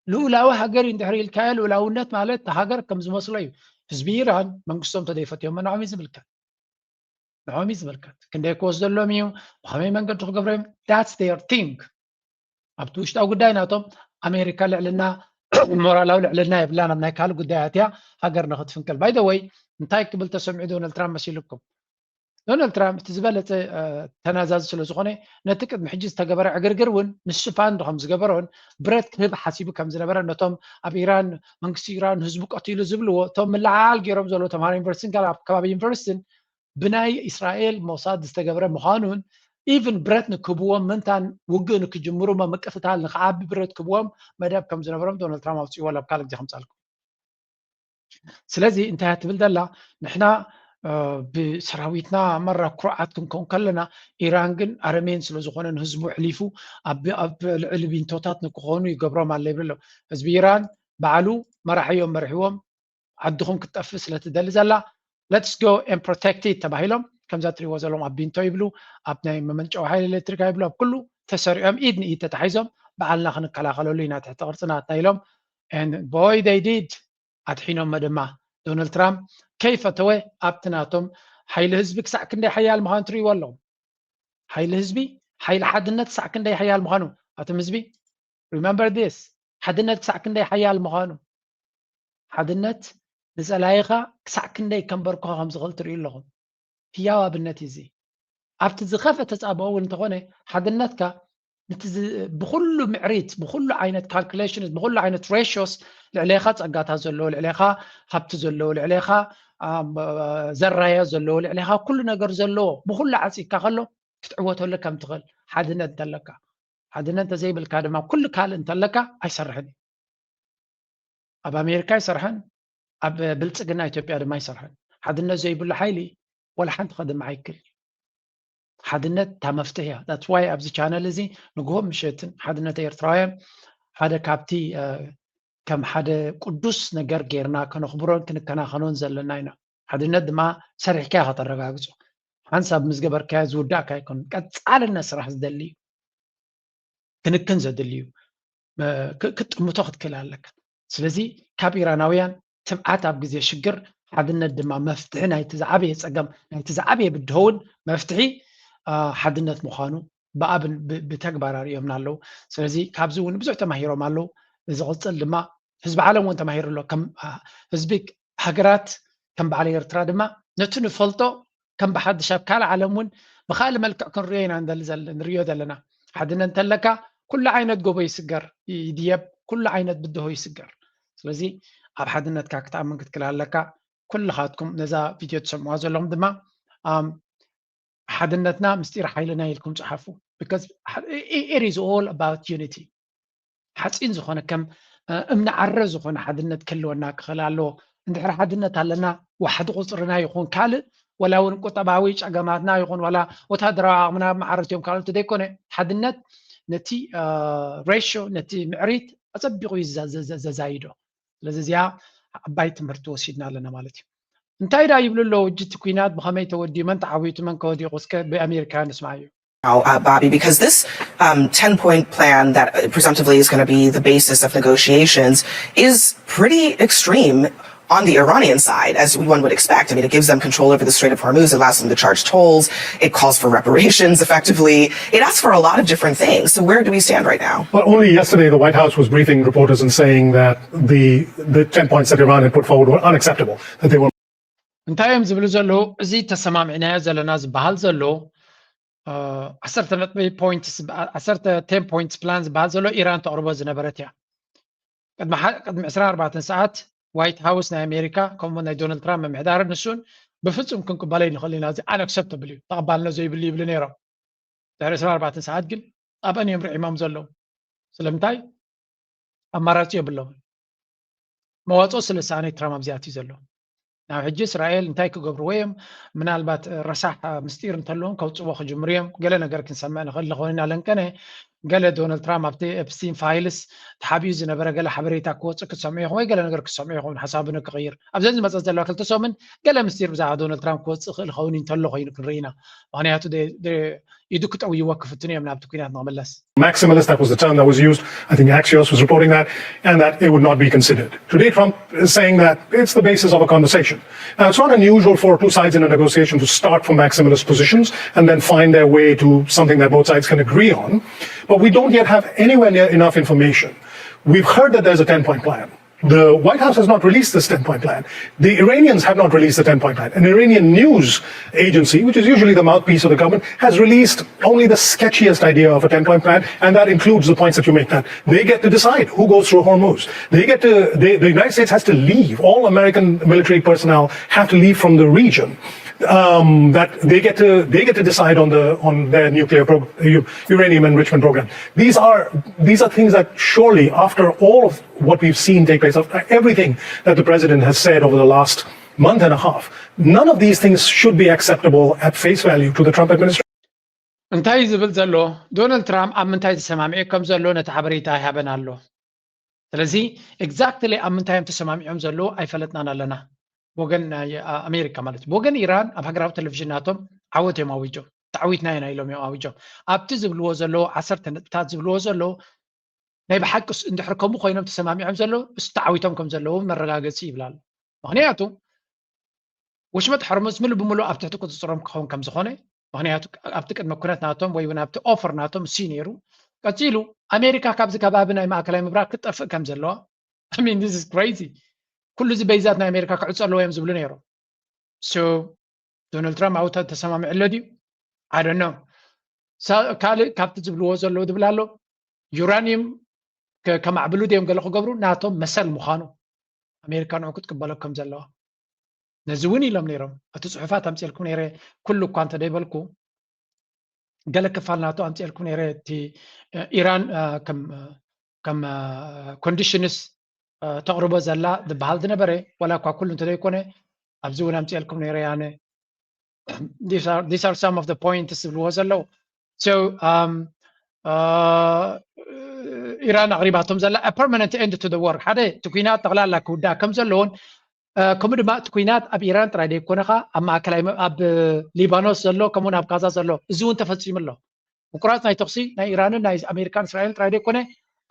ልኡላዊ ሃገር እዩ እንድሕር ኢልካዮ፣ ልኡላውነት ማለት ሃገር ከም ዝመስሎ እዩ። ህዝቢ ኢራን መንግስቶም እንተዘይፈትዮሞ ንዖም እዩ ዝምልከት። ንዖም እዩ ዝምልከት። ክንደይ ክወስደሎም እዩ፣ ብኸመይ መንገዲ ክገብሮ እዮም፣ that's their thing። ኣብቲ ውሽጣዊ ጉዳይ ናቶም ኣሜሪካ ልዕልና ሞራላዊ ልዕልና የብላን፣ ኣብ ናይ ካልእ ጉዳያት እያ ሃገር ንክትፍንቅል። By the way እንታይ ክብል ተሰሚዑ ዶናልድ ትራምፕ መሲልኩም? ዶናልድ ትራምፕ እቲ ዝበለፀ ተናዛዚ ስለ ዝኾነ ነቲ ቅድሚ ሕጂ ዝተገበረ ዕግርግር እውን ንሱ ፋንድ ከም ዝገበሮን ብረት ክህብ ሓሲቡ ከም ዝነበረ ነቶም ኣብ ኢራን መንግስቲ ኢራን ህዝቡ ቀቲሉ ዝብልዎ እቶም ምልዓል ገይሮም ዘለዉ ተምሃሮ ዩኒቨርሲቲን ካልእ ኣብ ከባቢ ዩኒቨርሲቲን ብናይ እስራኤል ሞሳድ ዝተገብረ ምዃኑን even ብረት ንክህብዎም ምንታን ውግእ ንክጅምሩ ምቅትታል ንክዓቢ ብረት ክህብዎም መደብ ከም ዝነበሮም ዶናልድ ትራምፕ ኣውፅእዎ ኣብ ካልእ ግዜ ከምፃልኩም። ስለዚ እንታይ እያ ትብል ዘላ? ንሕና ብሰራዊትና መራ ኩርዓት ክንከውን ከለና ኢራን ግን ኣረሜን ስለ ዝኾነ ንህዝቡ ኣሕሊፉ ኣብ ልዕሊ ቢንቶታት ንክኾኑ ይገብሮም ኣሎ ይብል ኣሎ። ህዝቢ ኢራን ባዕሉ መራሒ እዮም መሪሕዎም ዓድኹም ክትጠፍእ ስለ ትደሊ ዘላ let's go and protect it ተባሂሎም ከምዛ ትሪእዎ ዘለኹም ኣብ ቢንቶ ይብሉ ኣብ ናይ መመንጨዊ ሓይሊ ኤሌክትሪክ ይብሉ ኣብ ኩሉ ተሰሪዖም ኢድ ንኢድ ተታሒዞም ባዕልና ክንከላኸለሉ ኢና ትሕቲ ቅርፂ ናትና ኢሎም and boy they did ኣድሒኖሞ ድማ ዶናልድ ትራምፕ ከይፈተወ ኣብቲ ናቶም ሓይሊ ህዝቢ ክሳዕ ክንደይ ሓያል ምዃኑ ትርእይዎ ኣለኹም። ሓይሊ ህዝቢ፣ ሓይሊ ሓድነት ክሳዕ ክንደይ ሓያል ምዃኑ ኣቶም ህዝቢ፣ remember this፣ ሓድነት ክሳዕ ክንደይ ሓያል ምዃኑ፣ ሓድነት ንጸላኢኻ ክሳዕ ክንደይ ከንበርክኾ ከም ዝኽእል ትርእዩ ኣለኹም። ህያው ኣብነት እዩ እዚ። ኣብቲ ዝኸፈተ ጻብኦ እውን እንተኾነ ሓድነትካ ነቲ ዝ- ብኹሉ ምዕሪት ብኩሉ ዓይነት calculations ብኩሉ ዓይነት ratios ልዕሌኻ ጸጋታት ዘለዎ ልዕሌኻ ሃብቲ ዘለዎ ልዕሌኻ ኣም፣ ዘራዮ ዘለዎ ልዕሌኻ ኩሉ ነገር ዘለዎ ብኩሉ ዓጺካ ከሎ ክትዕወተሉ ከም ትኽእል ሓድነት እንተለካ ሓድነት እንተዘይብልካ ድማ ኩሉ ካልእ እንተለካ ኣይሰርሕን እዩ። ኣብ ኣሜሪካ ኣይሰርሐን፣ ኣብ ብልጽግና ኢትዮጵያ ድማ ኣይሰርሐን። ሓድነት ዘይብሉ ሓይሊ ወላ ሓንቲ ከድምዕ ኣይክል። ሓድነት እታ መፍትሒ እያ። That's why ኣብዚ ቻነል እዚ ንግሆ ምሸትን ሓድነት ኤርትራውያን ሓደ ካብቲ ከም ሓደ ቅዱስ ነገር ጌርና ከነኽብሮን ክንከናኸኖን ዘለና ኢና። ሓድነት ድማ ሰሪሕካ ኢኻ ተረጋግጾ። ሓንሳብ ምስ ገበርካዮ ዝውዳእካ ኣይኮኑን። ቀጻልነት ስራሕ ዝደሊ እዩ። ክንክን ዘድልዩ ክትጥምቶ ክትክእል ኣለካ። ስለዚ ካብ ኢራናውያን ትብዓት ኣብ ግዜ ሽግር ሓድነት ድማ መፍትሒ ናይቲ ዝዓበየ ፀገም ናይቲ ዝዓበየ ብድሆውን መፍትሒ ሓድነት ምዃኑ ብኣብን ብተግባር ኣርእዮምና ኣለዉ። ስለዚ ካብዚ እውን ብዙሕ ተማሂሮም ኣለዉ። ዝቕፅል ድማ ህዝቢ ዓለም እውን ተማሂሩ ኣሎ። ከም ህዝቢ ሃገራት ከም በዓል ኤርትራ ድማ ነቲ ንፈልጦ ከም ብሓድሽ ኣብ ካልእ ዓለም እውን ብካልእ መልክዕ ክንሪኦ ኢና ንደሊ ዘለ- ንሪኦ ዘለና። ሓድነት እንተለካ ኩሉ ዓይነት ጎቦ ይስገር፣ ይድየብ፣ ኩሉ ዓይነት ብድሆ ይስገር። ስለዚ ኣብ ሓድነትካ ክትኣምን ክትክእል ኣለካ። ኩልኻትኩም ነዛ ቪድዮ ትሰምዋ ዘለኹም ድማ ኣም፣ ሓድነትና ምስጢር ሓይልና ኢልኩም ጸሓፉ። Because it is all about unity። ሓፂን ዝኾነ ከም እምኒ ዓረ ዝኾነ ሓድነት ክህልወና ክኽእል ኣለዎ። እንድሕር ሓድነት ኣለና ዋሕዲ ቁፅርና ይኹን ካልእ ወላ እውን ቁጠባዊ ጨገማትና ይኹን ዋላ ወታደራዊ ዓቕምና መዓረት እዮም ካልኦት ዘይኮነ ሓድነት ነቲ ratio ነቲ ምዕሪት ኣፀቢቑ እዩ ዘዛይዶ። ስለዚ እዚኣ ዓባይ ትምህርቲ ወሲድና ኣለና ማለት እዩ። እንታይ ዳ ይብሉ ኣለዉ እጅቲ ኩናት ብኸመይ ተወዲኡ መን ተዓዊቱ መን ከወዲቑ እስከ ብኣሜሪካውያን ንስማዕ እዩ። now, uh, Bobby, because this um, ten point plan that uh, presumptively is going to be the basis of negotiations is pretty extreme on the Iranian side, as one would expect. I mean, it gives them control over the Strait of Hormuz, it allows them to charge tolls, it calls for reparations effectively, it asks for a lot of different things. So, where do we stand right now? But only yesterday, the White House was briefing reporters and saying that the, the ten points that Iran had put forward were unacceptable, that they were እንታይ እዮም ዝብሉ ዘለዉ? እዚ ተሰማሚዕናዮ ዘለና ዝበሃል ዘሎ ዓሰርተ ነጥቢ ፖይንትስ ዓሰርተ ቴን ፖይንትስ ፕላን ዝበሃል ዘሎ ኢራን ተቕርቦ ዝነበረት እያ። ቅድሚ ዕስራን ኣርባዕተን ሰዓት ዋይት ሃውስ ናይ ኣሜሪካ ከምኡ ናይ ዶናልድ ትራምፕ ምምሕዳርን ንሱን ብፍጹም ክንቅበሎ ይንኽእል ኢና፣ እዚ ኣነክሰፕተብል እዩ፣ ተቐባልነት ዘይብሉ ይብሉ ነይሮም። ድሕሪ ዕስራን ኣርባዕተን ሰዓት ግን ኣብአን እዮም ርዒሞም ዘለዉ። ስለምንታይ? ኣማራፂ የብሎምን። መዋፅኦ ስለ ዝሰኣነ ትራምፕ ኣብዚኣ ኣትዩ ዘሎ። ናብ ሕጂ እስራኤል እንታይ ክገብርዎ እዮም? ምናልባት ረሳሕ ምስጢር እንተለዎም ከውፅዎ ክጅምሩ እዮም። ገለ ነገር ክንሰምዕ ንኽእል ንኸውን ኢና ለንቀነ። ገለ ዶናልድ ትራምፕ ኣብቲ ኤፕስቲን ፋይልስ ተሓቢኡ ዝነበረ ገለ ሓበሬታ ክወፅእ ክትሰምዑ ኢኹም ወይ ገለ ነገር ክትሰምዑ ኢኹም ሓሳቡ ንክቕይር። ኣብዘን ዝመፀ ዘለዋ ክልተ ሰሙን ገለ ምስጢር ብዛዕባ ዶናልድ ትራምፕ ክወፅእ ይኽእል ይኸውን እንተሎ ኮይኑ ክንርኢ ኢና። ምክንያቱ ኢዱ ክጠውይዎ ክፍትኑ እዮም ናብቲ ኩናት ንክምለስ። Maximalist, that was the term that was used. I think Axios was reporting that, and that it would not be considered. Today, Trump is saying that it's the basis of a conversation. Now, it's not unusual for two sides in a negotiation to start from maximalist positions and then find their way to something that both sides can agree on. But we don't yet have anywhere near enough information. We've heard that there's a ten point plan. The White House has not released this ten point plan. The Iranians have not released the ten point plan. An Iranian news agency, which is usually the mouthpiece of the government, has released only the sketchiest idea of a ten point plan, and that includes the points that you make, that they get to decide who goes through Hormuz. They get to, they, the United States has to leave. All American military personnel have to leave from the region. Um, that they get to they get to decide on the on their nuclear pro, uranium enrichment program. These are these are things that surely, after all of what we've seen take place, after everything that the president has said over the last month and a half, none of these things should be acceptable at face value to the Trump administration. እንታይ ዝብል ዘሎ? ዶናልድ ትራምፕ ኣብ ምንታይ ተሰማሚዑ ከም ዘሎ ነቲ ሓበሬታ ይሃበን ኣሎ። ስለዚ exactly ኣብ ምንታይ እዮም ተሰማሚዖም ዘለዉ ኣይፈለጥናን ኣለና። ብወገን ናይ ኣሜሪካ ማለት እዩ። ብወገን ኢራን ኣብ ሃገራዊ ቴሌቪዥን ናቶም ዓወት እዮም ኣዊጆም። ተዓዊትና ኢና ኢሎም እዮም ኣዊጆም። ኣብቲ ዝብልዎ ዘለዉ ዓሰርተ ነጥብታት ዝብልዎ ዘለዉ ናይ ብሓቂ እንድሕር ከምኡ ኮይኖም ተሰማሚዖም ዘለዉ እሱ ተዓዊቶም ከም ዘለዉ መረጋገፂ ይብል ኣሎ። ምክንያቱ ወሽመጥ ሕርሙዝ ምሉእ ብምሉእ ኣብ ትሕቲ ቁፅፅሮም ክኸውን ከም ዝኾነ ምክንያቱ ኣብቲ ቅድመ ኩነት ናቶም ወይ እውን ኣብቲ ኦፈር ናቶም እሱ ነይሩ። ቀፂሉ ኣሜሪካ ካብዚ ከባቢ ናይ ማእከላይ ምብራቅ ክትጠፍእ ከም ዘለዋ። I mean, this is crazy። ኩሉ እዚ በይዛት ናይ ኣሜሪካ ክዕፀ ኣለዎ እዮም ዝብሉ ነይሮም። So ዶናልድ ትራምፕ ኣብኡ ተሰማሚዑ ኣሎ ድዩ? I don't know። ካልእ ካብቲ ዝብልዎ ዘለዉ ዝብል ኣሎ። ዩራኒየም ከማዕብሉ ድዮም ገለ ክገብሩ ናቶም መሰል ምዃኑ ኣሜሪካ ንዑ ክትቅበሎ ከም ዘለዋ ነዚ እውን ኢሎም ነይሮም። እቲ ፅሑፋት ኣምፅኤልኩም ነይረ ኩሉ እኳ እንተደይበልኩ ገለ ክፋል ናቱ ኣምፅኤልኩም ነይረ። እቲ ኢራን ከም ኮንዲሽንስ ተቕርቦ ዘላ ዝበሃል ዝነበረ ዋላ እኳ ኩሉ እንተደይኮነ ኣብዚ እውን ኣምፅኤልኩም ነይረ ያነ these are some of the points ዝብልዎ ዘለዉ። So ኢራን ኣቕሪባቶም ዘላ permanent end to the war ሓደ እቲ ኩናት ጠቕላላ ክውዳእ ከም ዘለዎን ከምኡ ድማ እቲ ኩናት ኣብ ኢራን ጥራይ ዘይኮነ ኸዓ ኣብ ማእከላይ ኣብ ሊባኖስ ዘሎ ከምኡውን ኣብ ጋዛ ዘሎ እዚ እውን ተፈፂሙ ኣሎ። ምቁራፅ ናይ ተኽሲ ናይ ኢራንን ናይ ኣሜሪካን እስራኤልን ጥራይ ዘይኮነ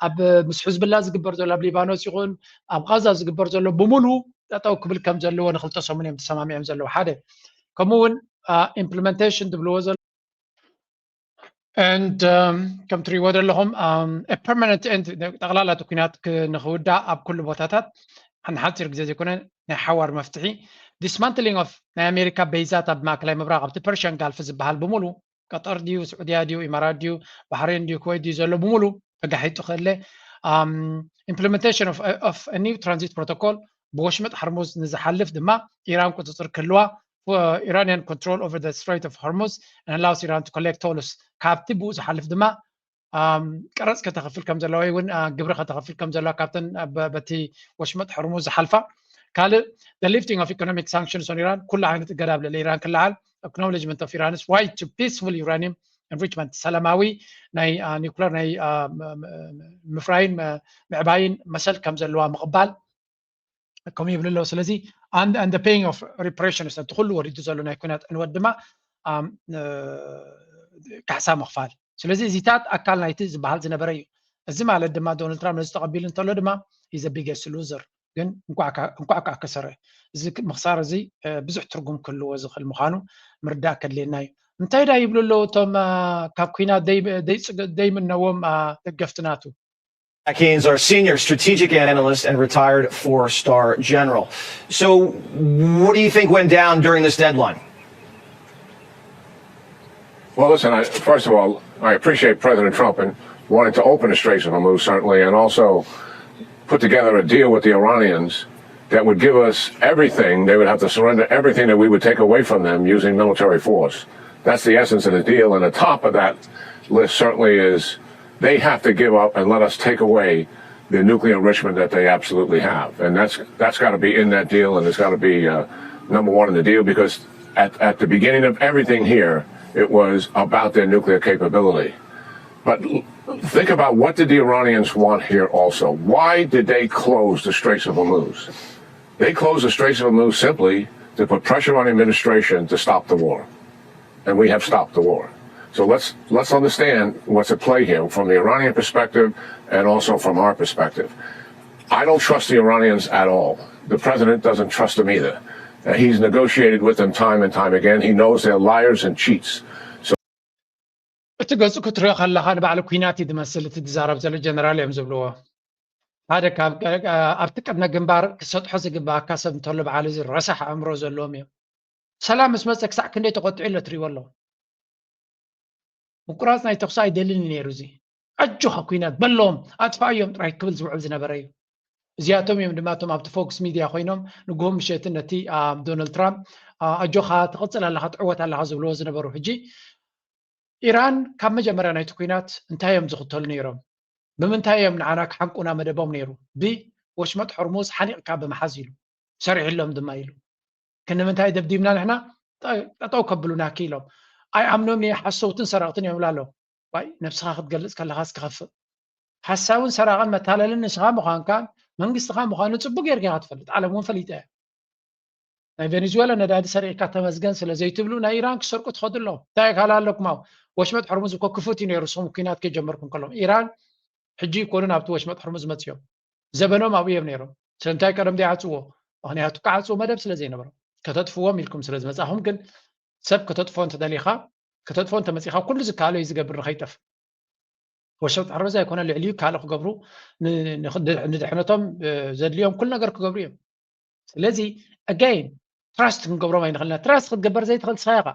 ኣብ ምስ ሕዝብላ ዝግበር ዘሎ ኣብ ሊባኖስ ይኹን ኣብ ጋዛ ዝግበር ዘሎ ብምሉ ጠጠው ክብል ከም ዘለዎ ንክልተ ሰሙን እዮም ተሰማሚዖም ዘለዉ ሓደ ከምኡ እውን implementation ዝብልዎ ዘሎ and ከም ትሪእዎ ዘለኹም permanent end ጠቕላላ እቲ ኩናት ንክውዳእ ኣብ ኩሉ ቦታታት ንሓፂር ግዜ ዘይኮነ ናይ ሓዋር መፍትሒ dismantling of ናይ ኣሜሪካ በይዛት ኣብ ማእከላይ ምብራቅ ኣብቲ ፐርሽያን ጋልፍ ዝበሃል ብምሉ ቀጠር ድዩ ስዑድያ ድዩ ኢማራት ድዩ ባሕሬን ድዩ ኩወይት ድዩ ዘሎ ብምሉ ተጋሒጡ ከለ implementation of new transit protocol ብወሽመጥ ሕርሙዝ ንዝሓልፍ ድማ ኢራን ቁፅፅር ክህልዋ Iranian control over the Strait of Hormuz and allows Iran to collect tolls ካብቲ ብኡ ዝሓልፍ ድማ ቀረፅ ከተኽፍል ከም ዘለዋ ወይ እውን ግብሪ ከተኽፍል ከም ዘለዋ ካብተን በቲ ወሽመጥ ሕርሙዝ ዝሓልፋ ካልእ the lifting of economic sanctions on Iran ኩሉ ዓይነት እገዳ ኣብ ልዕሊ ኢራን ክለዓል acknowledgement of Iran's right to peaceful uranium enrichment ሰላማዊ ናይ ኒውክለር ናይ ምፍራይን ምዕባይን መሰል ከም ዘለዋ ምቕባል ከምኡ ይብሉ ኣለዉ ስለዚ and the pain of repression እቲ ኩሉ ወሪዱ ዘሎ ናይ ኩናት ዕንወት ድማ ካሕሳ ምኽፋል ስለዚ እዚታት ኣካል ናይቲ ዝበሃል ዝነበረ እዩ እዚ ማለት ድማ ዶናልድ ትራምፕ ነዚ ተቐቢሉ እንተሎ ድማ is the biggest loser ግን እንኳዕ ከዓ ከሰረ እዚ ምኽሳር እዚ ብዙሕ ትርጉም ክህልዎ ዝኽእል ምዃኑ ምርዳእ ከድልየና እዩ እንታይ ዳ ይብሉ ኣለዉ እቶም ካብ ኩናት ዘይምነዎም ደገፍቲ ናቱ Akins, our senior strategic analyst and retired four star general. So, what do you think went down during this deadline? Well, listen, I, first of all, I appreciate President Trump and wanting to open the Straits of Hormuz, certainly, and also put together a deal with the Iranians that would give us everything. They would have to surrender everything that we would take away from them using military force. That's the essence of the deal. And the top of that list certainly is they have to give up and let us take away the nuclear enrichment that they absolutely have. And that's that's got to be in that deal, and it's got to be uh, number one in the deal because at, at the beginning of everything here, it was about their nuclear capability. But think about what did the Iranians want here also? Why did they close the Straits of Hormuz? They closed the Straits of Hormuz simply to put pressure on the administration to stop the war. And we have stopped the war. So let's let's understand what's at play here from the Iranian perspective and also from our perspective. I don't trust the Iranians at all. The president doesn't trust them either. Uh, he's negotiated with them time and time again. He knows they're liars and cheats. እቲ ገጹ ክትሪኦ ከለኻ ንባዕሉ ኩናት እዩ ዝመስል እቲ ዝዛረብ ዘሎ ጀነራል እዮም ዝብልዎ ሓደ ካብ ኣብቲ ቅድመ ግንባር ክሰጥሖ ዝግባኣካ ሰብ እንተሎ በዓል እዚ ረሳሕ ኣእምሮ ዘለዎም እዮም ሰላም ምስ መፀ ክሳዕ ክንደይ ተቆጢዑ ኣሎ ትሪእዎ ኣለዎ ምቁራፅ ናይ ተኩሲ ኣይደልን እዩ ነይሩ እዚ ኣጆኻ ኩናት በሎም ኣጥፋእዮም ጥራይ ክብል ዝውዕል ዝነበረ እዩ እዚኣቶም እዮም ድማ እቶም ኣብቲ ፎክስ ሚድያ ኮይኖም ንግሆ ምሸትን ነቲ ዶናልድ ትራምፕ ኣጆኻ ትቕፅል ኣለኻ ትዕወት ኣለኻ ዝብልዎ ዝነበሩ ሕጂ ኢራን ካብ መጀመርያ ናይቲ ኩናት እንታይ እዮም ዝኽተሉ ነይሮም ብምንታይ እዮም ንዓና ክሓንቁና መደቦም ነይሩ ብወሽመጥ ሕርሙዝ ሓኒቕካ ብምሓዝ ኢሉ ሰሪሕሎም ድማ ኢሉ ክንምንታይ ደብዲብና ንሕና ጠጠው ከብሉና ክኢሎም ኣይኣምኖም እየ ሓሰውትን ሰረቕትን እዮም ይብላ ኣለዉ ዋይ ነብስኻ ክትገልፅ ከለኻስ ክኸፍእ ሓሳውን ሰራቕን መታለልን ንስኻ ምዃንካ መንግስትኻ ምዃኑ ፅቡቅ ጌርካ ኢኻ ትፈልጥ ዓለም እውን ፈሊጠ እያ ናይ ቬኔዙዌላ ነዳዲ ሰሪቕካ ተመስገን ስለ ዘይትብሉ ናይ ኢራን ክሰርቁ ትኸዱ ኣለዉ እንታይ ካል ኣለኩም ኣው ወሽመጥ ሕርሙዝ እኮ ክፉት እዩ ነይሩ ስኹም ኩናት ከይጀመርኩም ከለኹም ኢራን ሕጂ ይኮኑ ናብቲ ወሽመጥ ሕርሙዝ መፅዮም ዘበኖም ኣብኡ እዮም ነይሮም ስለምንታይ ቀደም ዘይዓፅዎ ምክንያቱ ክዓፅዎ መደብ ስለ ዘይነበሮም ከተጥፍዎም ኢልኩም ስለ ዝመፃኹም ግን ሰብ ከተጥፎ እንተደሊኻ ከተጥፎ እንተመፂኻ ኩሉ ዝከኣሎ እዩ ዝገብር ንኸይጠፍ። ወሸብጥ ሕርበዛ ኣይኮነ ልዕሊኡ ካልእ ክገብሩ ንድሕነቶም ዘድልዮም ኩሉ ነገር ክገብሩ እዮም። ስለዚ ኣጋይን ትራስት ክንገብሮም ኣይንኽእልና። ትራስት ክትገበር ዘይትኽእል ንስኻ ኢኻ።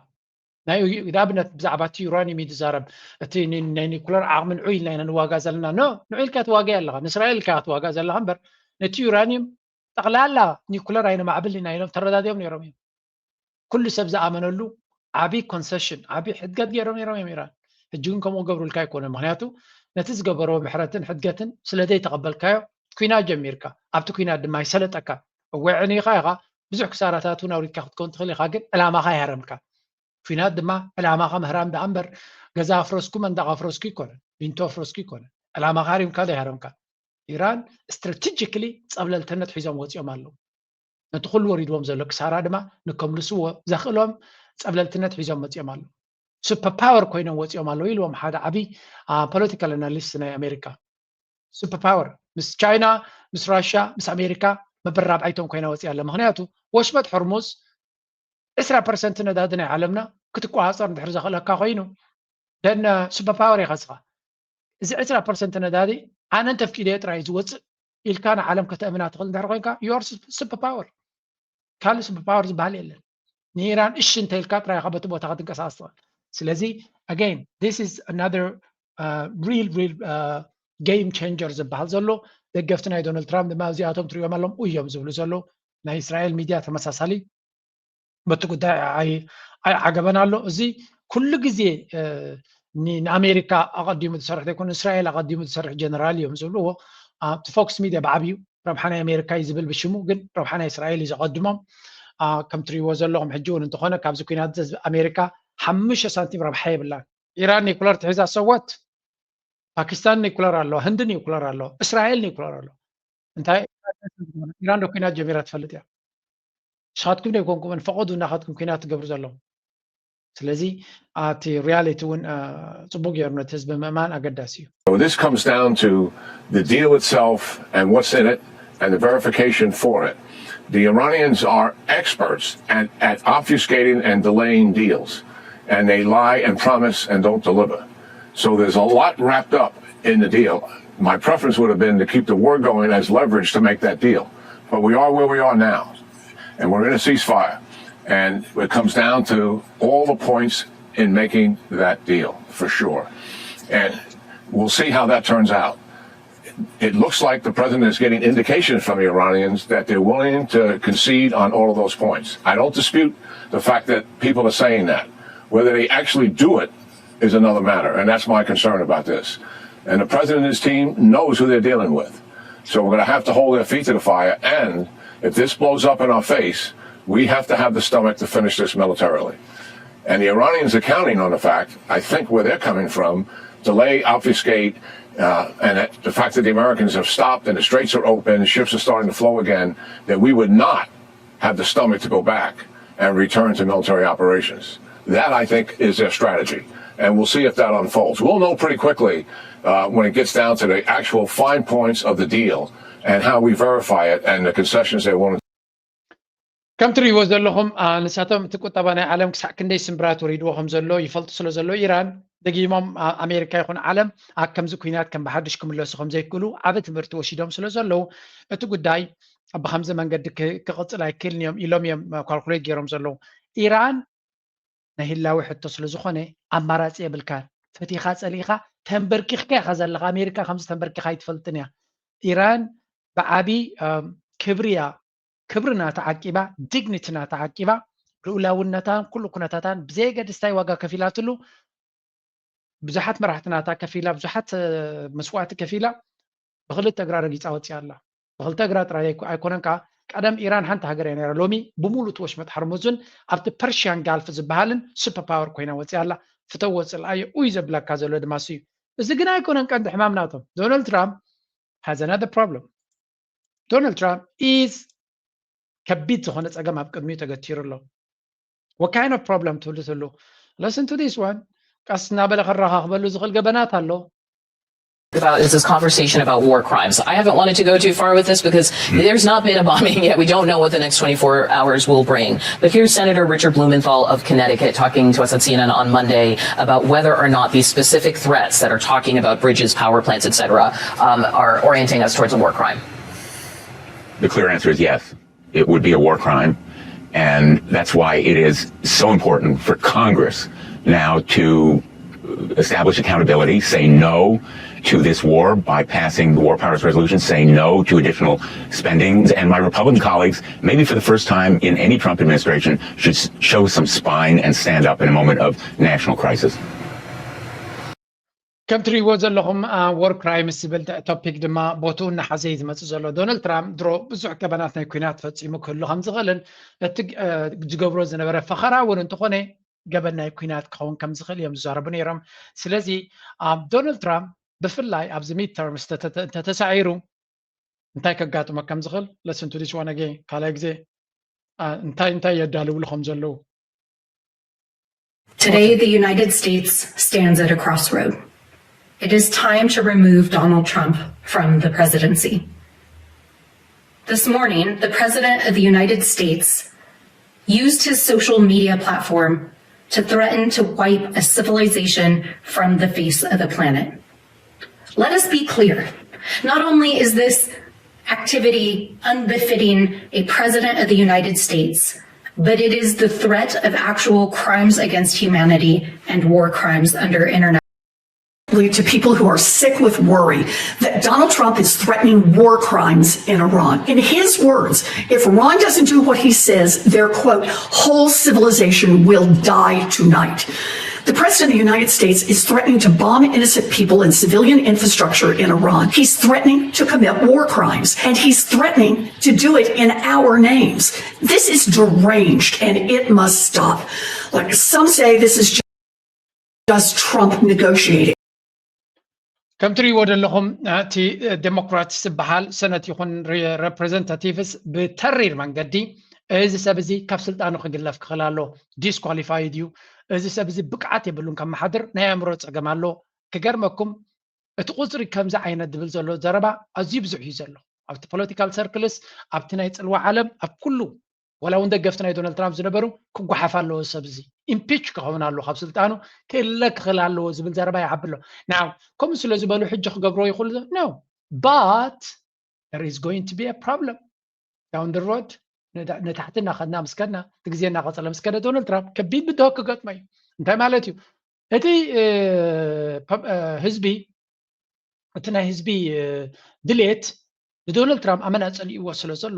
ናይ ንኣብነት ብዛዕባ እቲ ዩራኒየም እዩ ዝዛረብ። እቲ ናይ ኒኩለር ዓቕሚ ንዑ ኢልና ኢና ንዋጋ ዘለና። ኖ ንዑ ኢልካ ትዋጋ ኣለኻ፣ ንእስራኤል ኢልካ ክትዋጋ ዘለኻ እምበር ነቲ ዩራኒየም ጠቕላላ ኒኩለር ኣይነማዕብል ኢና ኢሎም ተረዳዲኦም ነይሮም እዮም። ኩሉ ሰብ ዝኣመነሉ ዓብዪ ኮንሰሽን ዓብዪ ሕድገት ገይሮም ነይሮም እዮም ኢራን። ሕጂ ግን ከምኡ ገብሩልካ ኣይኮነ። ምክንያቱ ነቲ ዝገበርዎ ምሕረትን ሕድገትን ስለ ዘይተቐበልካዮ ኩናት ጀሚርካ። ኣብቲ ኩናት ድማ ይሰለጠካ። እወ ዕኒኻ ኢኻ ብዙሕ ክሳራታት እውን ኣውሪድካ ክትከውን ትኽእል ኢኻ፣ ግን ዕላማኻ ይሃረምካ። ኩናት ድማ ዕላማኻ ምህራም ደኣ እምበር ገዛ ኣፍረስኩ መንደቕ ኣፍረስኩ ይኮነ፣ ቢንቶ ኣፍረስኩ ይኮነ። ዕላማኻ ሃሪምካ ዘይሃረምካ። ኢራን ስትራቴጂክሊ ጸብለልትነት ሒዞም ወፂኦም ኣለዉ። ነቲ ኩሉ ወሪድዎም ዘሎ ክሳራ ድማ ንከምልስዎ ዘኽእሎም ጸብለልትነት ሒዞም መፂኦም ኣለዉ። ሱፐር ፓወር ኮይኖም ወፂኦም ኣለዉ ኢልዎም ሓደ ዓብዪ ፖለቲካል ኣናሊስት ናይ ኣሜሪካ። ሱፐር ፓወር ምስ ቻይና፣ ምስ ራሽያ፣ ምስ ኣሜሪካ መበራብዓይቶም ኮይና ወፂኣ ኣለ። ምክንያቱ ወሽመጥ ሕርሙዝ ዕስራ ፐርሰንት ነዳዲ ናይ ዓለምና ክትቆፃፀር እንድሕር ዘኽእለካ ኮይኑ ደን ሱፐር ፓወር ኢኻ እስኻ። እዚ ዕስራ ፐርሰንት ነዳዲ ኣነ እንተፍቂደዮ ጥራይ ዝወፅእ ኢልካ ንዓለም ከተእምና ትኽእል እንድሕር ኮይንካ you are super power። ካልእ ሱፐር ፓወር ዝበሃል የለን። ንኢራን እሺ እንተ ኢልካ ጥራይ ኢኻ በቲ ቦታ ክትንቀሳቀስ ትኽእል። ስለዚ again this is another real real game changer ዝበሃል ዘሎ። ደገፍቲ ናይ ዶናልድ ትራምፕ ድማ እዚኣቶም ትሪኦም ኣለዎም እዮም ዝብሉ ዘለዉ። ናይ እስራኤል ሚድያ ተመሳሳሊ በቲ ጉዳይ ኣይዓገበን ኣሎ። እዚ ኩሉ ግዜ ንኣሜሪካ ኣቐዲሙ ዝሰርሕ ዘይኮነ እስራኤል ኣቐዲሙ ዝሰርሕ ጀነራል እዮም ዝብልዎ። እቲ ፎክስ ሚድያ ብዓብዩ ረብሓ ናይ ኣሜሪካ እዩ ዝብል ብሽሙ፣ ግን ረብሓ ናይ እስራኤል እዩ ዘቐድሞም። ከም ትሪእዎ ዘለኹም ሕጂ እውን እንተኾነ ካብዚ ኩናት ኣሜሪካ ሓሙሽተ ሳንቲም ረብሓ የብላን። ኢራን ኒኩለር ትሒዛ ሰወት፣ ፓኪስታን ኒኩለር ኣሎ፣ ህንዲ ኒኩለር ኣሎ፣ እስራኤል ኒኩለር ኣሎ። እንታይ ኢራን ዶ ኩናት ጀሚራ ትፈልጥ እያ? ንስኻትኩም ዶ ይኮንኩም ፈቐዱ እናኻትኩም ኩናት ትገብሩ ዘለኹም? ስለዚ እቲ ሪያሊቲ እውን ጽቡቅ ገይሩ ነቲ ህዝቢ ምእማን ኣገዳሲ እዩ። So this comes down to the deal itself and what's in it and the verification for it. The Iranians are experts at, at obfuscating and delaying deals, and they lie and promise and don't deliver. So there's a lot wrapped up in the deal. My preference would have been to keep the war going as leverage to make that deal. But we are where we are now, and we're in a ceasefire. And it comes down to all the points in making that deal, for sure. And we'll see how that turns out. It looks like the president is getting indications from the Iranians that they're willing to concede on all of those points. I don't dispute the fact that people are saying that. Whether they actually do it is another matter, and that's my concern about this. And the president and his team knows who they're dealing with. So we're going to have to hold their feet to the fire, and if this blows up in our face, we have to have the stomach to finish this militarily. And the Iranians are counting on the fact, I think where they're coming from, delay, obfuscate, uh, and the fact that the Americans have stopped and the straits are open, ships are starting to flow again, that we would not have the stomach to go back and return to military operations. That, I think, is their strategy. And we'll see if that unfolds. We'll know pretty quickly uh, when it gets down to the actual fine points of the deal and how we verify it and the concessions they want to ከም ትሪእዎ ዘለኹም ንሳቶም እቲ ቁጠባ ናይ ዓለም ክሳዕ ክንደይ ስምብራት ወሪድዎ ከም ዘሎ ይፈልጡ ስለ ዘሎ ኢራን ደጊሞም ኣሜሪካ ይኹን ዓለም ኣብ ከምዚ ኩናት ከም ብሓድሽ ክምለሱ ከም ዘይክእሉ ዓቢ ትምህርቲ ወሲዶም ስለ ዘለዉ እቲ ጉዳይ ብከምዚ መንገዲ ክቕፅል ኣይክእልን እዮም ኢሎም እዮም ካልኩሌት ገይሮም ዘለዉ። ኢራን ናይ ህላዊ ሕቶ ስለ ዝኾነ ኣማራፂ የብልካን። ፈቲኻ ፀሊእኻ ተንበርኪኽካ ኢኻ ዘለኻ። ኣሜሪካ ከምዚ ተንበርኪኻ ኣይትፈልጥን እያ። ኢራን ብዓቢ ክብሪ እያ ክብሪ ናታ ዓቂባ፣ ዲግኒቲ ናታ ዓቂባ፣ ልኡላውነታን ኩሉ ኩነታታን ብዘየገድስ እንታይ ዋጋ ከፊላትሉ ብዙሓት መራሕቲ ናታ ከፊላ፣ ብዙሓት መስዋእቲ ከፊላ ብክልተ እግራ ረጊፃ ወፂኣ ኣላ። ብክልተ እግራ ጥራይ ኣይኮነን ከዓ ቀደም ኢራን ሓንቲ ሃገር እያ ነይራ። ሎሚ ብሙሉእ እቲ ወሽመጥ ሓርሙዝን ኣብቲ ፐርሽያን ጋልፍ ዝበሃልን ሱፐር ፓወር ኮይና ወፂኣ ኣላ። ፍተዎ ፅልኣዮ ኡይ ዘብለካ ዘሎ ድማ እሱ እዩ። እዚ ግን ኣይኮነን ቀንዲ ሕማም ናቶም። ዶናልድ ትራምፕ has another problem. ዶናልድ ትራምፕ is ከቢድ ዝኾነ ፀገም ኣብ ቅድሚኡ ተገቲሩ ኣሎ። What kind of problem ትብሉ ትሉ listen to this one ቀስ እናበለ ከረኻኽበሉ ዝኽእል ገበናት ኣሎ። about is this conversation about war crimes. I haven't wanted to go too far with this because there's not been a bombing yet. We don't know what the next twenty-four hours will bring. But here's Senator Richard Blumenthal of Connecticut talking to us at C N N on Monday about whether or not these specific threats that are talking about bridges, power plants, et cetera, um, are orienting us towards a war crime. The clear answer is yes. It would be a war crime. And that's why it is so important for Congress now to establish accountability, say no to this war by passing the War Powers Resolution, say no to additional spending. And my Republican colleagues, maybe for the first time in any Trump administration, should show some spine and stand up in a moment of national crisis. ከም ትሪእዎ ዘለኹም፣ war crimes ዝብል ቶፒክ ድማ ቦትኡ እናሓዘ እዩ ዝመፅእ ዘሎ። ዶናልድ ትራምፕ ድሮ ብዙሕ ገበናት ናይ ኩናት ፈፂሙ ክህሉ ከም ዝኽእልን እቲ ዝገብሮ ዝነበረ ፈኸራ እውን እንተኾነ ገበን ናይ ኩናት ክኸውን ከም ዝኽእል እዮም ዝዛረቡ ነይሮም። ስለዚ ዶናልድ ትራምፕ ብፍላይ ኣብዚ ሚድ ተርምስ እንተተሳዒሩ እንታይ ከጋጥሞ ከም ዝኽእል listen to this one again ካልኣይ ግዜ እንታይ እንታይ የዳልውሉ ከም ዘለዉ Today, the United States stands at a crossroad. It is time to remove Donald Trump from the presidency. This morning, the President of the United States used his social media platform to threaten to wipe a civilization from the face of the planet. Let us be clear. Not only is this activity unbefitting a President of the United States, but it is the threat of actual crimes against humanity and war crimes under international to people who are sick with worry that Donald Trump is threatening war crimes in Iran. In his words, if Iran doesn't do what he says, their quote, whole civilization will die tonight. The President of the United States is threatening to bomb innocent people and civilian infrastructure in Iran. He's threatening to commit war crimes, and he's threatening to do it in our names. This is deranged, and it must stop. Like some say, this is just Trump negotiating. ከም ትሪእዎ ዘለኹም እቲ ዴሞክራትስ ዝበሃል ሰነት ይኹን ሬፕሬዘንታቲቭስ ብተሪር መንገዲ እዚ ሰብ እዚ ካብ ስልጣኑ ክግለፍ ክኽእል ኣሎ፣ ዲስኳሊፋይድ እዩ፣ እዚ ሰብ እዚ ብቅዓት የብሉን ከመሓድር፣ ናይ ኣእምሮ ፀገም ኣሎ። ክገርመኩም እቲ ቁፅሪ ከምዚ ዓይነት ዝብል ዘሎ ዘረባ ኣዝዩ ብዙሕ እዩ ዘሎ ኣብቲ ፖለቲካል ሰርክልስ ኣብቲ ናይ ፅልዋ ዓለም ኣብ ኩሉ ዋላ እውን ደገፍቲ ናይ ዶናልድ ትራምፕ ዝነበሩ ክጓሓፍ ኣለዎ ሰብ እዚ ኢምፒች ክኸውን ኣለዎ ካብ ስልጣኑ ክእለ ክኽእል ኣለዎ ዝብል ዘረባ ይዓቢ ኣሎ። ናው ከምኡ ስለ ዝበሉ ሕጂ ክገብርዎ ይኽእሉ no but there is going to be a problem down the road ንታሕቲ እናኸድና ምስ ከድና እቲ ግዜ እናቐፀለ ምስ ከደ ዶናልድ ትራምፕ ከቢድ ብድሆ ክገጥሞ እዩ። እንታይ ማለት እዩ? እቲ ህዝቢ እቲ ናይ ህዝቢ ድሌት ንዶናልድ ትራምፕ ኣመና ፀሊእዎ ስለ ዘሎ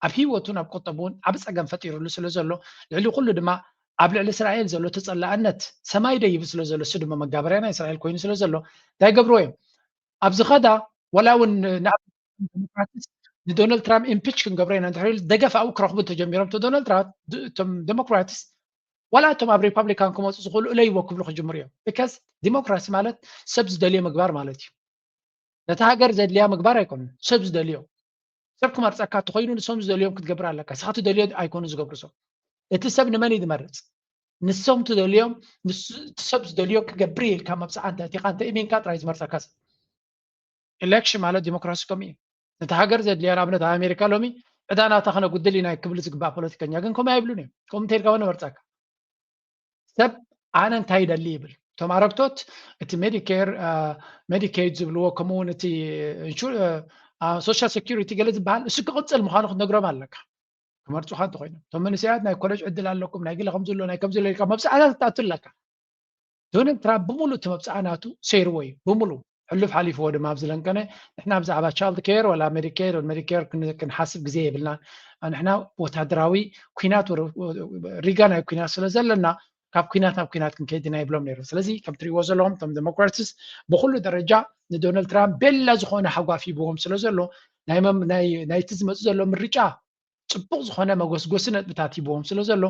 ኣብ ህይወቱን ኣብ ቁጠብኡን ዓብ ፀገም ፈጢሩሉ ስለ ዘሎ ልዕሊ ኩሉ ድማ ኣብ ልዕሊ እስራኤል ዘሎ ተፀላእነት ሰማይ ደይቡ ስለ ዘሎ እሱ ድማ መጋበርያ ናይ እስራኤል ኮይኑ ስለ ዘሎ እንታይ ገብርዎ እዮም ኣብዚ ኸዳ ወላ እውን ንኣብነት ዴሞክራትስ ንዶናልድ ትራምፕ ኢምፒች ክንገብሮ ኢና እንድሕር ኢሉ ደገፍ ኣብኡ ክረኽቡ እንተጀሚሮም እቶም ዶናልድ ትራምፕ እቶም ዴሞክራትስ ዋላ እቶም ኣብ ሪፓብሊካን ክመፁ ዝኽእሉ እለይዎ ክብሉ ክጅምሩ እዮም because ዲሞክራሲ ማለት ሰብ ዝደልዮ ምግባር ማለት እዩ ነቲ ሃገር ዘድልያ ምግባር ኣይኮኑን ሰብ ዝደልዮ ሰብ ክመርፀካ እንተኮይኑ ንሶም ዝደልዮም ክትገብር ኣለካ ንስኻ ትደልዮ ኣይኮኑ ዝገብሩ ሰብ እቲ ሰብ ንመን እዩ ዝመርፅ ንሶም ትደልዮም ሰብ ዝደልዮ ክገብር ኢልካ መብፅዓ እንተእቲኻ እንተ እሚንካ ጥራይ ዝመርፀካ ሰብ ኢሌክሽን ማለት ዲሞክራሲ ከምኡ እዩ ነቲ ሃገር ዘድልያ ንኣብነት ኣብ ኣሜሪካ ሎሚ ዕዳ ናታ ክነጉድል ኢና ክብል ዝግባእ ፖለቲከኛ ግን ከምኡ ኣይብሉን እዮም ከምኡ እንተኢልካ ነበርፀካ ሰብ ኣነ እንታይ ይደሊ ይብል እቶም ኣረግቶት እቲ ሜዲኬር ሜዲኬድ ዝብልዎ ከምኡውን እቲ ሶሻል ሴኪሪቲ ገለ ዝበሃል እሱ ክቕፅል ምዃኑ ክትነግሮም ኣለካ ክመርፁኻ እንተኮይኖም እቶም መንእሰያት ናይ ኮሌጅ ዕድል ኣለኩም ናይ ግለ ከምዚ ኣሎ ናይ ከምዚ ኣሎ ኢልካ መብፅዓታት ትኣቱ ኣለካ ዶናልድ ትራምፕ ብምሉእ እቲ መብፅዓ ናቱ ሰይርዎ እዩ ብምሉእ ሕሉፍ ሓሊፍዎ ድማ ኣብዚ ለንቀነ ንሕና ብዛዕባ ቻይልድ ኬር ወላ ሜዲኬድ ሜዲኬር ክንሓስብ ግዜ የብልና ንሕና ወታደራዊ ኩናት ሪጋ ናይ ኩናት ስለ ዘለና ካብ ኩናት ናብ ኩናት ክንከይድ ኢና ይብሎም ነይሩ ስለዚ ከም ትሪእዎ ዘለኹም እቶም ዴሞክራትስ ብኩሉ ደረጃ ንዶናልድ ትራምፕ ቤላ ዝኾነ ሓጓፍ ሂብዎም ስለ ዘሎ ናይቲ ዝመፁ ዘሎ ምርጫ ፅቡቕ ዝኾነ መጎስጎሲ ነጥብታት ሂብዎም ስለ ዘሎ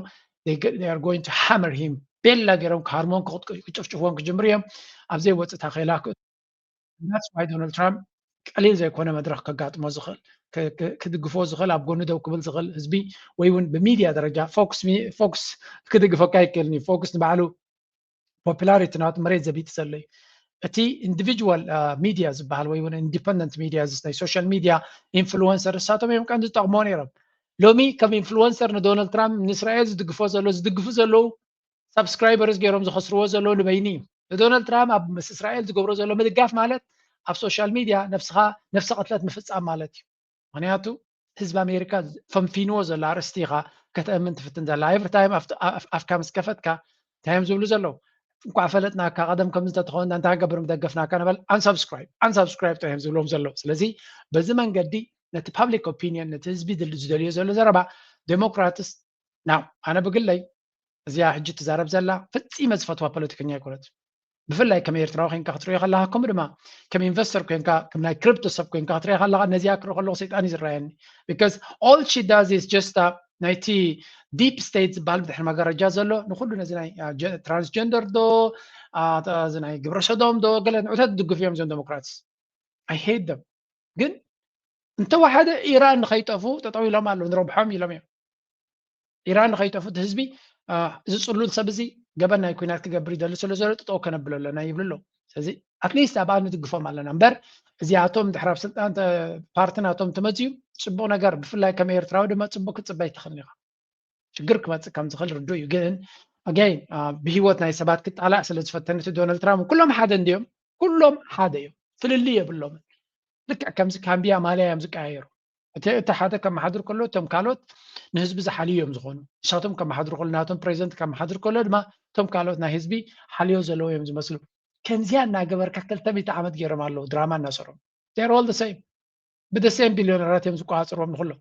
going to hammer him ቤላ ገይሮም ክሃርሞን ክጭፍጭፍዎን ክጅምሩ እዮም ኣብዘይ ወፅእ ታኼላ that's why ዶናልድ ትራምፕ ቀሊል ዘይኮነ መድረክ ከጋጥሞ ዝኽእል ክድግፎ ዝኽእል ኣብ ጎኑ ደው ክብል ዝኽእል ህዝቢ ወይ እውን ብሚድያ ደረጃ ፎክስ ክድግፈካ ይክእልኒ ፎክስ ንባዕሉ ፖፕላሪቲ ናቱ መሬት ዘቢጥ ዘሎ እዩ እቲ ኢንዲቪጁዋል ሚድያ ዝበሃል ወይ እውን ኢንዲፐንደንት ሚድያ ናይ ሶሻል ሚድያ ኢንፍሉወንሰር እሳቶም እዮም ቀንዲ ዝጠቕሞ ነይሮም። ሎሚ ከም ኢንፍሉወንሰር ንዶናልድ ትራምፕ ንእስራኤል ዝድግፎ ዘሎ ዝድግፉ ዘለዉ ሳብስክራይበርስ ገይሮም ዝኸስርዎ ዘለዉ ንበይኒ እዩ። ንዶናልድ ትራምፕ ኣብ ምስ እስራኤል ዝገብሮ ዘሎ ምድጋፍ ማለት ኣብ ሶሻል ሚድያ ነብስኻ ነብሰ ቅትለት ምፍፃም ማለት እዩ። ምክንያቱ ህዝቢ ኣሜሪካ ፈንፊንዎ ዘሎ ኣርእስቲ ኢኻ ከተእምን ትፍትን ዘላ። ኤቭሪ ታይም ኣፍካ ምስ ከፈትካ እንታይ እዮም ዝብሉ ዘለዉ? እንኳዕ ፈለጥናካ፣ ቀደም ከምዚ እንተትኸውን እንታይ ገብር ምደገፍናካ ነበል። ኣንሳብስክራይብ ኣንሳብስክራይብ ጥራይ እዮም ዝብሎም ዘለዉ። ስለዚ በዚ መንገዲ ነቲ ፓብሊክ ኦፒኒየን ነቲ ህዝቢ ዝደልዮ ዘሎ ዘረባ ዴሞክራትስ ናው ኣነ ብግለይ እዚኣ ሕጂ ትዛረብ ዘላ ፍጺመ ዝፈትዋ ፖለቲከኛ ኣይኮነት። ብፍላይ ከም ኤርትራዊ ኮይንካ ክትሪኦ ከለካ ከምኡ ድማ ከም ኢንቨስተር ኮይንካ ከም ናይ ክሪፕቶ ሰብ ኮይንካ ክትሪኦ ከለካ ነዚኣ ክርኢ ከለኩ ሰይጣን እዩ ዝረኣየኒ። Because all she does is just ናይቲ ዲፕ ስቴት ዝበሃል ብድሕሪ መጋረጃ ዘሎ ንኩሉ ነዚ ናይ ትራንስጀንደር ዶ እዚ ናይ ግብረ ሰዶም ዶ ገለ ንዑታት ዝድግፉ እዮም እዞም ዴሞክራትስ። I hate them። ግን እንተወሓደ ኢራን ንኸይጠፉ ጠጠው ኢሎም ኣለዉ፣ ንረብሖም ኢሎም እዮም። ኢራን ንኸይጠፉ እቲ ህዝቢ እዚ ፅሉል ሰብ እዚ ገበን ናይ ኩናት ክገብር ይደሊ ስለ ዘሎ ጠጠው ከነብሎ ኣለና ይብሉ ኣለዉ። ስለዚ ኣትሊስት ኣብኣ ንድግፎም ኣለና እምበር እዚኣቶም ድሕር ኣብ ስልጣን ፓርቲ ናቶም ተመፅዩ ፅቡቅ ነገር ብፍላይ ከም ኤርትራዊ ድማ ፅቡቅ ክትፅበ ኣይትኽእልን ኢኻ። ሽግር ክመፅእ ከም ዝኽእል ርዱእ እዩ። ግን ኣገይን ብህይወት ናይ ሰባት ክጣላእ ስለ ዝፈተነ እቲ ዶናልድ ትራምፕ ኩሎም ሓደ እንድዮም፣ ኩሎም ሓደ እዮም፣ ፍልልይ የብሎምን። ልክዕ ከምዚ ካምቢያ ማልያ እዮም ዝቀያየሩ። እቲ እቲ ሓደ ከመሓድር ከሎ እቶም ካልኦት ንህዝቢ ዝሓልዩ እዮም ዝኾኑ። ንሳቶም ከመሓድሩ ከሎ ናቶም ፕሬዚደንት ከመሓድር ከሎ ድማ እቶም ካልኦት ናይ ህዝቢ ሓልዮ ዘለዎ እዮም ዝመስሉ። ከምዚኣ እናገበርካ ክልተ ሚእቲ ዓመት ገይሮም ኣለዉ ድራማ እናሰሩ። They're all the same። ብደሴም ቢልዮነራት እዮም ዝቆፃፀርዎም ንኩሎም።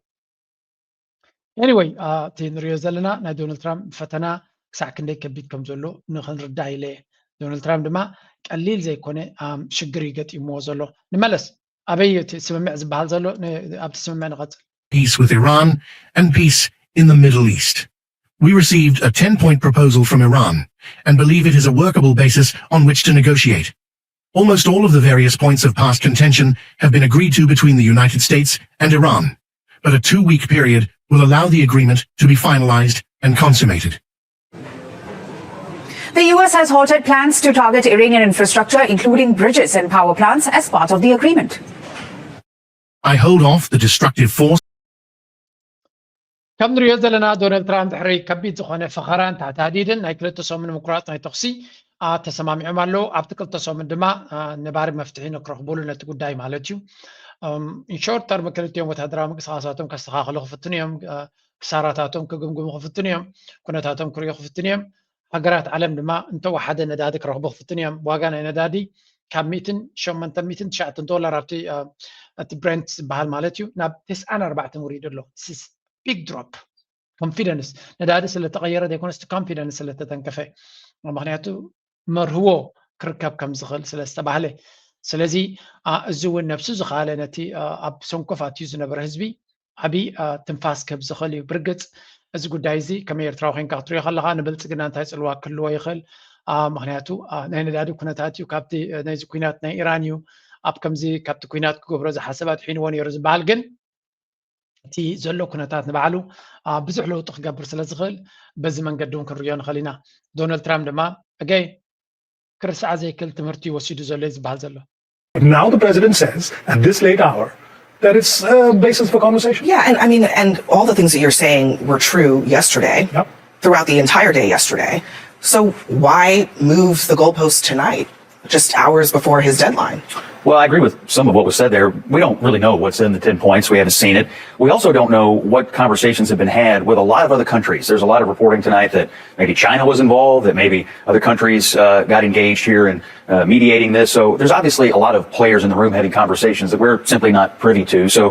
Anyway እቲ ንሪኦ ዘለና ናይ ዶናልድ ትራምፕ ፈተና ክሳዕ ክንደይ ከቢድ ከም ዘሎ ንክንርዳእ ኢለ እየ። ዶናልድ ትራምፕ ድማ ቀሊል ዘይኮነ ሽግር እዩ ገጢምዎ ዘሎ። ንመለስ ኣበይ እቲ ስምምዕ ዝበሃል ዘሎ? ኣብቲ ስምምዕ ንቐፅል። Peace with Iran and peace in the Middle East. We received a ten-point proposal from Iran and believe it is a workable basis on which to negotiate. Almost all of the various points of past contention have been agreed to between the United States and Iran, but a two-week period will allow the agreement to be finalized and consummated. The U S has halted plans to target Iranian infrastructure, including bridges and power plants, as part of the agreement. I hold off the destructive force. ከም ንሪኦ ዘለና ዶናልድ ትራምፕ ድሕሪ ከቢድ ዝኾነ ፈኸራን ታህታዲድን ናይ ክልተ ሰሙን ምቁራፅ ናይ ተኹሲ ተሰማሚዖም ኣለዉ። ኣብቲ ክልተ ሰሙን ድማ ነባሪ መፍትሒ ንክረኽቡሉ ነቲ ጉዳይ ማለት እዩ። ኢንሾርት ተርም ክልቲኦም ወታደራዊ ምንቅስቃሳቶም ከስተኻኽሉ ክፍትኑ እዮም። ክሳራታቶም ክግምግሙ ክፍትኑ እዮም። ኩነታቶም ክርእዩ ክፍትኑ እዮም። ሃገራት ዓለም ድማ እንተወሓደ ነዳዲ ክረኽቡ ክፍትኑ እዮም። ዋጋ ናይ ነዳዲ ካብ ሚእትን ሸሞንተ ሚእትን ትሽዓተን ዶላር ኣብቲ እቲ ብረንት ዝበሃል ማለት እዩ ናብ ተስዓን ኣርባዕተን ውሪዱ ኣሎ። ቢግ ድሮፕ። ኮንፊደንስ ነዳዲ ስለተቐየረ ዘይኮነስ እቲ ኮንፊደንስ ስለተተንከፈ፣ ምክንያቱ መርህዎ ክርከብ ከም ዝኽእል ስለ ዝተባህለ። ስለዚ እዚ እውን ነብሱ ዝኸኣለ ነቲ ኣብ ሰንኮፍ ኣትዩ ዝነበረ ህዝቢ ዓብዪ ትንፋስ ክህብ ዝኽእል እዩ። ብርግፅ እዚ ጉዳይ እዚ ከም ኤርትራዊ ኮይንካ ክትሪኦ ከለካ ንብልፅግና እንታይ ፅልዋ ክህልዎ ይኽእል? ምክንያቱ ናይ ነዳዲ ኩነታት እዩ። ካብቲ ናይዚ ኩናት ናይ ኢራን እዩ። ኣብ ከምዚ ካብቲ ኩናት ክገብሮ ዝሓሰብ ኣድሒንዎ ነይሩ ዝበሃል ግን እቲ ዘሎ ኩነታት ንባዕሉ ብዙሕ ለውጢ ክገብር ስለ ዝኽእል በዚ መንገዲ እውን ክንሪኦ ንኽእል ኢና። ዶናልድ ትራምፕ ድማ ኣገይ ክርስዓ ዘይክእል ትምህርቲ እዩ ወሲዱ ዘሎ እዩ ዝበሃል ዘሎ። Now the president says at this late hour that it's a basis for conversation. Yeah, and I mean, and all the things that you're saying were true yesterday, Yep. throughout the entire day yesterday. So why move the goalpost tonight, just hours before his deadline? Well, I agree with some of what was said there. We don't really know what's in the ten points. We haven't seen it. We also don't know what conversations have been had with a lot of other countries. There's a lot of reporting tonight that maybe China was involved, that maybe other countries uh, got engaged here in uh, mediating this. So there's obviously a lot of players in the room having conversations that we're simply not privy to. So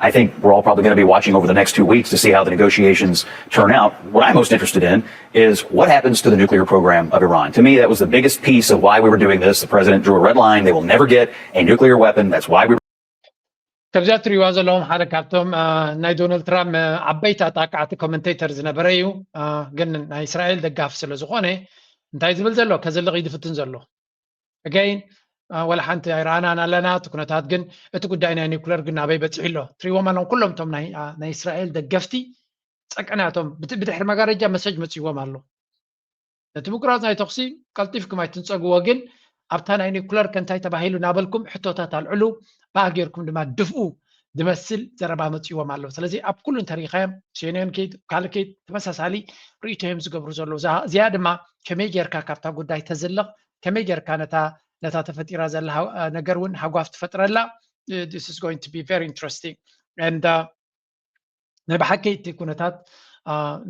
I think we're all probably going to be watching over the next two weeks to see how the negotiations turn out. What I'm most interested in is what happens to the nuclear program of Iran. To me, that was the biggest piece of why we were doing this. The president drew a red line. They will never get a nuclear weapon. That's why we ከምዚኣ ትሪእዋ ዘለኹም ሓደ ካብቶም ናይ ዶናልድ ትራምፕ ዓበይቲ ኣጣቃዕቲ ኮመንቴተር ዝነበረ እዩ። ግን ናይ እስራኤል ደጋፊ ስለ ዝኾነ እንታይ ዝብል ዘሎ ከዝልቕ እዩ ዝፍትን ዘሎ። ኣገይን ወላ ሓንቲ ኣይረኣናን ኣለና እቲ ኩነታት። ግን እቲ ጉዳይ ናይ ኒውክለር ግን ናበይ በፂሑ ኣሎ? ትሪእዎም ኣለኹም ኩሎም እቶም ናይ እስራኤል ደገፍቲ ጸቀናቶም ብድሕሪ መጋረጃ መሰጅ መፅዎም ኣሎ። ነቲ ምቁራፅ ናይ ተኹሲ ቀልጢፍኩም ኣይትንፀግዎ፣ ግን ኣብታ ናይ ኒኩለር ከ እንታይ ተባሂሉ እናበልኩም ሕቶታት ኣልዕሉ፣ ብኣ ጌርኩም ድማ ድፍኡ ዝመስል ዘረባ መፅዎም ኣለዉ። ስለዚ ኣብ ኩሉ እንተሪኻዮም፣ ሴንዮን ኬት ካልእ ኬት ተመሳሳሊ ርእይቶ እዮም ዝገብሩ ዘለዉ። እዚኣ ድማ ከመይ ጌርካ ካብታ ጉዳይ ተዝልቕ፣ ከመይ ጌርካ ነታ ነታ ተፈጢራ ዘላ ነገር እውን ሃጓፍ ትፈጥረላ። This is going to be very interesting and ናይ ብሓቂ እቲ ኩነታት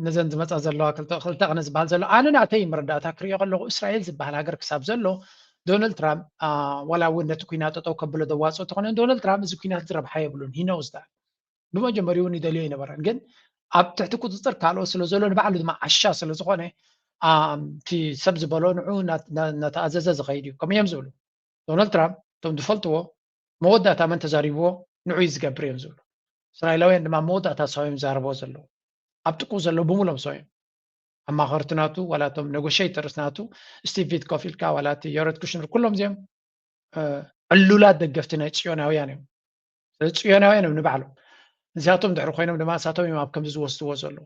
ነዘን ዝመፃ ዘለዋ ክልተ ክልተ ቅነ ዝበሃል ዘሎ ኣነ ናተይ መረዳእታ ክሪኦ ከለኩ እስራኤል ዝበሃል ሃገር ክሳብ ዘሎ ዶናልድ ትራምፕ ዋላ እውን ነቲ ኩናት ጠጠው ከብሎ ዘዋፅኦ ተኾነ ዶናልድ ትራምፕ እዚ ኩናት ዝረብሓ የብሉን። He knows that ብመጀመሪኡ እውን ይደልዮ ኣይነበረን። ግን ኣብ ትሕቲ ቁፅፅር ካልኦት ስለ ዘሎ ንባዕሉ ድማ ዓሻ ስለ ዝኾነ እቲ ሰብ ዝበሎ ንዑ እናተኣዘዘ ዝኸይድ እዩ። ከምኡ እዮም ዝብሉ። ዶናልድ ትራምፕ እቶም ዝፈልጥዎ መወዳእታ መን ተዛሪብዎ ንዑ እዩ ዝገብር እዮም ዝብሉ። እስራኤላውያን ድማ መወዳእታ ሰው እዮም ዝዛረብዎ ዘለዉ። ኣብ ጥቁ ዘለዉ ብምሎም ሰው እዮም ኣማኸርቲ ናቱ ዋላ እቶም ኔጎሽተርስ ናቱ ስቲቭ ዊትኮፍ ኢልካ ዋላ እቲ ዮረድ ኩሽነር ኩሎም እዚኦም ዕሉላት ደገፍቲ ናይ ፅዮናውያን እዮም። ስለዚ ፅዮናውያን እዮም ንባዕሎም። እዚኣቶም ድሕሪ ኮይኖም ድማ እሳቶም እዮም ኣብ ከምዚ ዝወስድዎ ዘለዉ።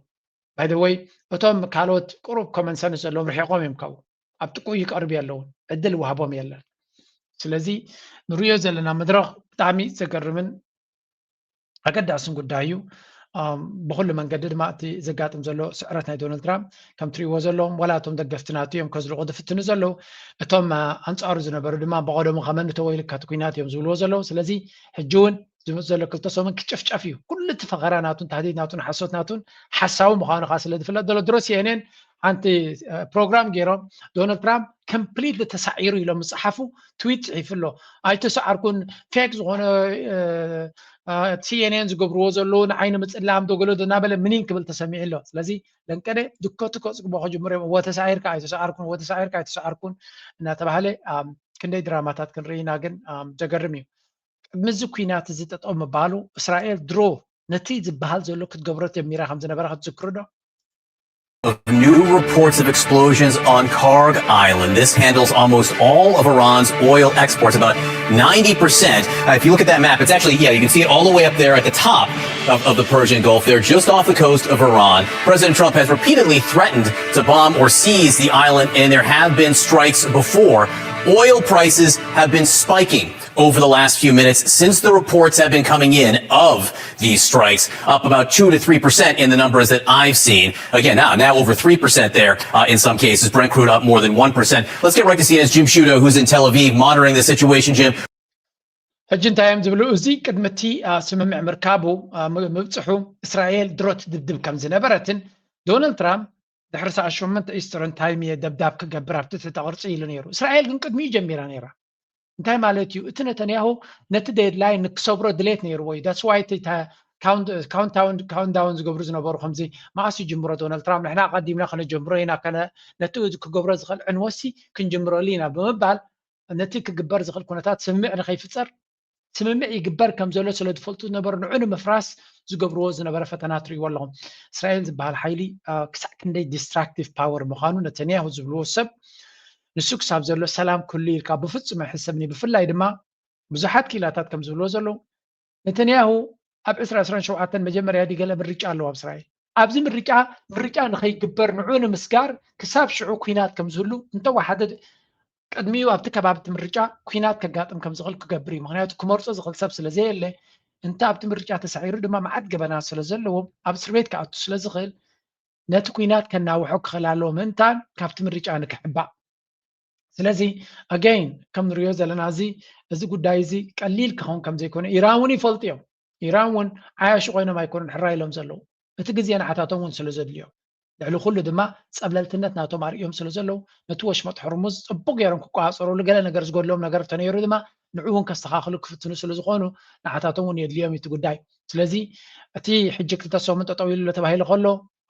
By the way እቶም ካልኦት ቁሩብ ኮመን ሰንስ ዘለዎም ርሒቆም እዮም ካብኡ ኣብ ጥቁ ይቀርቡ የለውን ዕድል ይወሃቦም የለን። ስለዚ ንሪኦ ዘለና መድረኽ ብጣዕሚ ዘገርምን ኣገዳስን ጉዳይ እዩ። ብኩሉ መንገዲ ድማ እቲ ዘጋጥም ዘሎ ስዕረት ናይ ዶናልድ ትራምፕ ከም ትሪእዎ ዘለዎም ዋላ እቶም ደገፍቲ ናቱ እዮም ከዝልቑ ዝፍትኑ ዘለዉ። እቶም ኣንፃሩ ዝነበሩ ድማ ብቐደሙ ከመንተወ ኢልካ እቲ ኩናት እዮም ዝብልዎ ዘለዉ። ስለዚ ሕጂ እውን ዝመፅ ዘሎ ክልተ ሰሙን ክጭፍጨፍ እዩ። ኩሉ እቲ ፈኸራ ናቱን ታህዲድ ናቱን ሓሶት ናቱን ሓሳዊ ምዃኑ ከዓ ስለ ዝፍለጥ ዘሎ ድሮ ሲኤንኤን ሓንቲ ፕሮግራም ገይሮም ዶናልድ ትራምፕ ኮምፕሊትሊ ተሳዒሩ ኢሎም ዝፀሓፉ ትዊት ፅሒፉ ኣሎ። ኣይተሰዓርኩን ፌክ ዝኾነ ሲኤንኤን ዝገብርዎ ዘለዉ ንዓይኒ ምፅላም ዶ ገለ ዶ እናበለ ምኒን ክብል ተሰሚዑ ኣሎ። ስለዚ ለንቀደ ድኮ ትኮ ፅግቦ ከጅምሩ እዮም። እወ ተሳዒርካ ኣይተሰዓርኩን እወ ተሳዒርካ ኣይተሰዓርኩን እናተባሃለ ክንደይ ድራማታት ክንርኢ ኢና። ግን ዘገርም እዩ። ቅድሚ እዚ ኩናት እዚ ጠጠው ምባሉ እስራኤል ድሮ ነቲ ዝበሃል ዘሎ ክትገብሮ ጀሚራ ከም ዝነበረ ክትዝክሩ ዶ? New reports of explosions on Karg Island. This handles almost all of Iran's oil exports, about ninety percent. Uh, if you look at that map, it's actually, yeah, you can see it all the way up there at the top of, of the Persian Gulf there, just off the coast of Iran. President Trump has repeatedly threatened to bomb or seize the island, and there have been strikes before. Oil prices have been spiking over the last few minutes since the reports have been coming in of these strikes, up about two to three percent in the numbers that I've seen. Again, now, now over three percent there uh, in some cases. Brent crude up more than one percent. Let's get right to C N N's Jim Sciutto, who's in Tel Aviv monitoring the situation. Jim. ሕጂ እንታይ እዮም ዝብሉ? እዚ ቅድሚ እቲ ስምምዕ ምርካቡ ምብፅሑ እስራኤል ድሮ ትድብድብ ከም ዝነበረትን ዶናልድ ትራምፕ ድሕሪ ሰዓት ሸሞንተ ኢስተርን ታይም እየ ደብዳብ ክገብር ኣብቲ ትሕተ ቅርፂ ኢሉ ነይሩ። እስራኤል ግን ቅድሚኡ ጀሚራ ነይራ። እንታይ ማለት እዩ? እቲ ነተንያሁ ነቲ ዴድላይን ንክሰብሮ ድሌት ነይርዎ እዩ። That's why ካውንታውን ዝገብሩ ዝነበሩ ከምዚ መዓስ ይጅምሮ ዶናልድ ትራምፕ ንሕና ኣቐዲምና ከነጀምሮ ኢና ነቲ ክገብሮ ዝኽእል ዕንወሲ ክንጅምረሉ ኢና ብምባል ነቲ ክግበር ዝኽእል ኩነታት ስምምዕ ንኸይፍፀር ስምምዕ ይግበር ከም ዘሎ ስለ ዝፈልጡ ዝነበሩ ንዑ ንምፍራስ ዝገብርዎ ዝነበረ ፈተና ትርእይዎ ኣለኹም። እስራኤል ዝበሃል ሓይሊ ክሳዕ ክንደይ ዲስትራክቲቭ ፓወር ምዃኑ ነተንያሁ ዝብልዎ ሰብ ንሱ ክሳብ ዘሎ ሰላም ክህሉ ኢልካ ብፍጹም ኣይሕሰብን እዩ። ብፍላይ ድማ ብዙሓት ክኢላታት ከም ዝብልዎ ዘለዉ ነተንያሁ ኣብ ዕስራ ዕስራን ሸውዓተን መጀመርያ ድዩ ገለ ምርጫ ኣለዎ ኣብ እስራኤል። ኣብዚ ምርጫ ምርጫ ንኸይግበር ንዑ ንምስጋር ክሳብ ሽዑ ኲናት ከም ዝህሉ እንተወሓደ ቅድሚኡ ኣብቲ ከባቢ እቲ ምርጫ ኲናት ከጋጥም ከም ዝኽእል ክገብር እዩ። ምኽንያቱ ክመርጾ ዝኽእል ሰብ ስለ ዘየለ እንተ ኣብቲ ምርጫ ተሳዒሩ ድማ መዓት ገበናት ስለ ዘለዎም ኣብ እስር ቤት ክኣቱ ስለ ዝኽእል ነቲ ኲናት ከናውሖ ክኽእል ኣለዎ ምእንታን ካብቲ ምርጫ ንክሕባእ። ስለዚ ኣገይን ከም ንሪኦ ዘለና እዚ እዚ ጉዳይ እዚ ቀሊል ክኸውን ከም ዘይኮነ ኢራን እውን ይፈልጡ እዮም። ኢራን እውን ዓያሹ ኮይኖም ኣይኮኑን ሕራይ ኢሎም ዘለዉ እቲ ግዜ ንዓታቶም እውን ስለ ዘድልዮም ልዕሊ ኩሉ ድማ ፀብለልትነት ናቶም ኣርእዮም ስለ ዘለዉ ነቲ ወሽመጥ ሕርሙዝ ፅቡቅ ገይሮም ክቆፃፀርሉ ገለ ነገር ዝጎድሎም ነገር ተነይሩ ድማ ንዑ እውን ከስተኻኽሉ ክፍትኑ ስለ ዝኾኑ ንዓታቶም እውን የድልዮም እቲ ጉዳይ። ስለዚ እቲ ሕጂ ክልተ ሰሙን ጠጠው ኢሉ ተባሂሉ ከሎ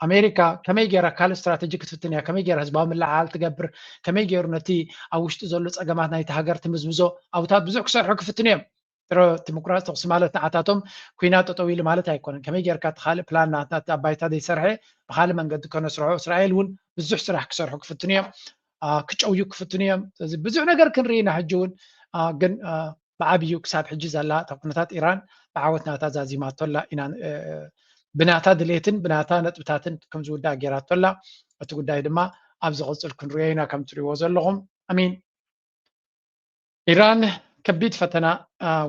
ኣሜሪካ ከመይ ገይራ ካልእ ስትራተጂ ክትፍትን እያ? ከመይ ገይራ ህዝባዊ ምልዕዓል ትገብር? ከመይ ገይሩ ነቲ ኣብ ውሽጢ ዘሎ ፀገማት ናይቲ ሃገር ትምዝምዞ ኣውታት ብዙሕ ክሰርሑ ክፍትኑ እዮም። ጥረ እቲ ምቁራፅ ተኩሲ ማለት ንዓታቶም ኩናት ጠጠው ኢሉ ማለት ኣይኮነን። ከመይ ጌርካ እቲ ካልእ ፕላን ናታ እቲ ኣባይታ ዘይሰርሐ ብካልእ መንገዲ ከነስርሖ እስራኤል እውን ብዙሕ ስራሕ ክሰርሑ ክፍትኑ እዮም፣ ክጨውዩ ክፍትኑ እዮም። ስለዚ ብዙሕ ነገር ክንርኢ ኢና ሕጂ እውን ግን ብዓብዩ ክሳብ ሕጂ ዘላ እታ ኩነታት ኢራን ብዓወት ናታ ዛዚማቶላ ኢና ብናታ ድሌትን ብናታ ነጥብታትን ከም ዝውዳእ ጌራቶላ እቲ ጉዳይ ድማ ኣብ ዝቕፅል ክንሪኦ ኢና ከም ትሪእዎ ዘለኹም ኣሚን። ኢራን ከቢድ ፈተና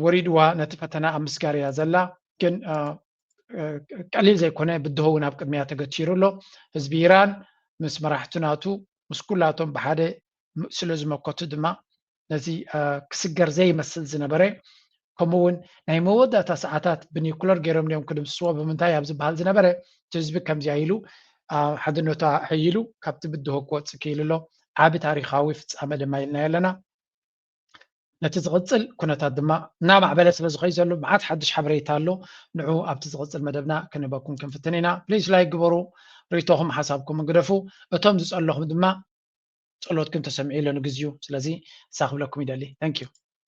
ወሪድዋ ነቲ ፈተና ኣብ ምስጋር እያ ዘላ። ግን ቀሊል ዘይኮነ ብድሆ እውን ኣብ ቅድሚያ ተገቲሩ ኣሎ። ህዝቢ ኢራን ምስ መራሕቲ ናቱ ምስ ኩላቶም ብሓደ ስለ ዝመከቱ ድማ ነዚ ክስገር ዘይመስል ዝነበረ ከምኡ እውን ናይ መወዳእታ ሰዓታት ብኒኩለር ገይሮም ድዮም ክድምስስዎ ብምንታይ ኣብ ዝበሃል ዝነበረ እቲ ህዝቢ ከምዚኣ ኢሉ ሓድነቱ ኣሕይሉ ካብቲ ብድሆ ክወፅእ ክኢሉ ኣሎ። ዓቢ ታሪኻዊ ፍፃመ ድማ ኢልናዮ ኣለና። ነቲ ዝቕፅል ኩነታት ድማ እናማዕበለ ስለ ዝኸይ ዘሎ መዓት ሓድሽ ሓበሬታ ኣሎ። ንዑ ኣብቲ ዝቕፅል መደብና ክንህበኩም ክንፍትን ኢና። ፕሊስ ላይክ ግበሩ፣ ርእቶኹም ሓሳብኩም ግደፉ። እቶም ዝፀለኹም ድማ ጸሎትኩም ተሰሚዑ ኣሎ ንግዚኡ። ስለዚ እሳ ክብለኩም ይደሊ። Thank you።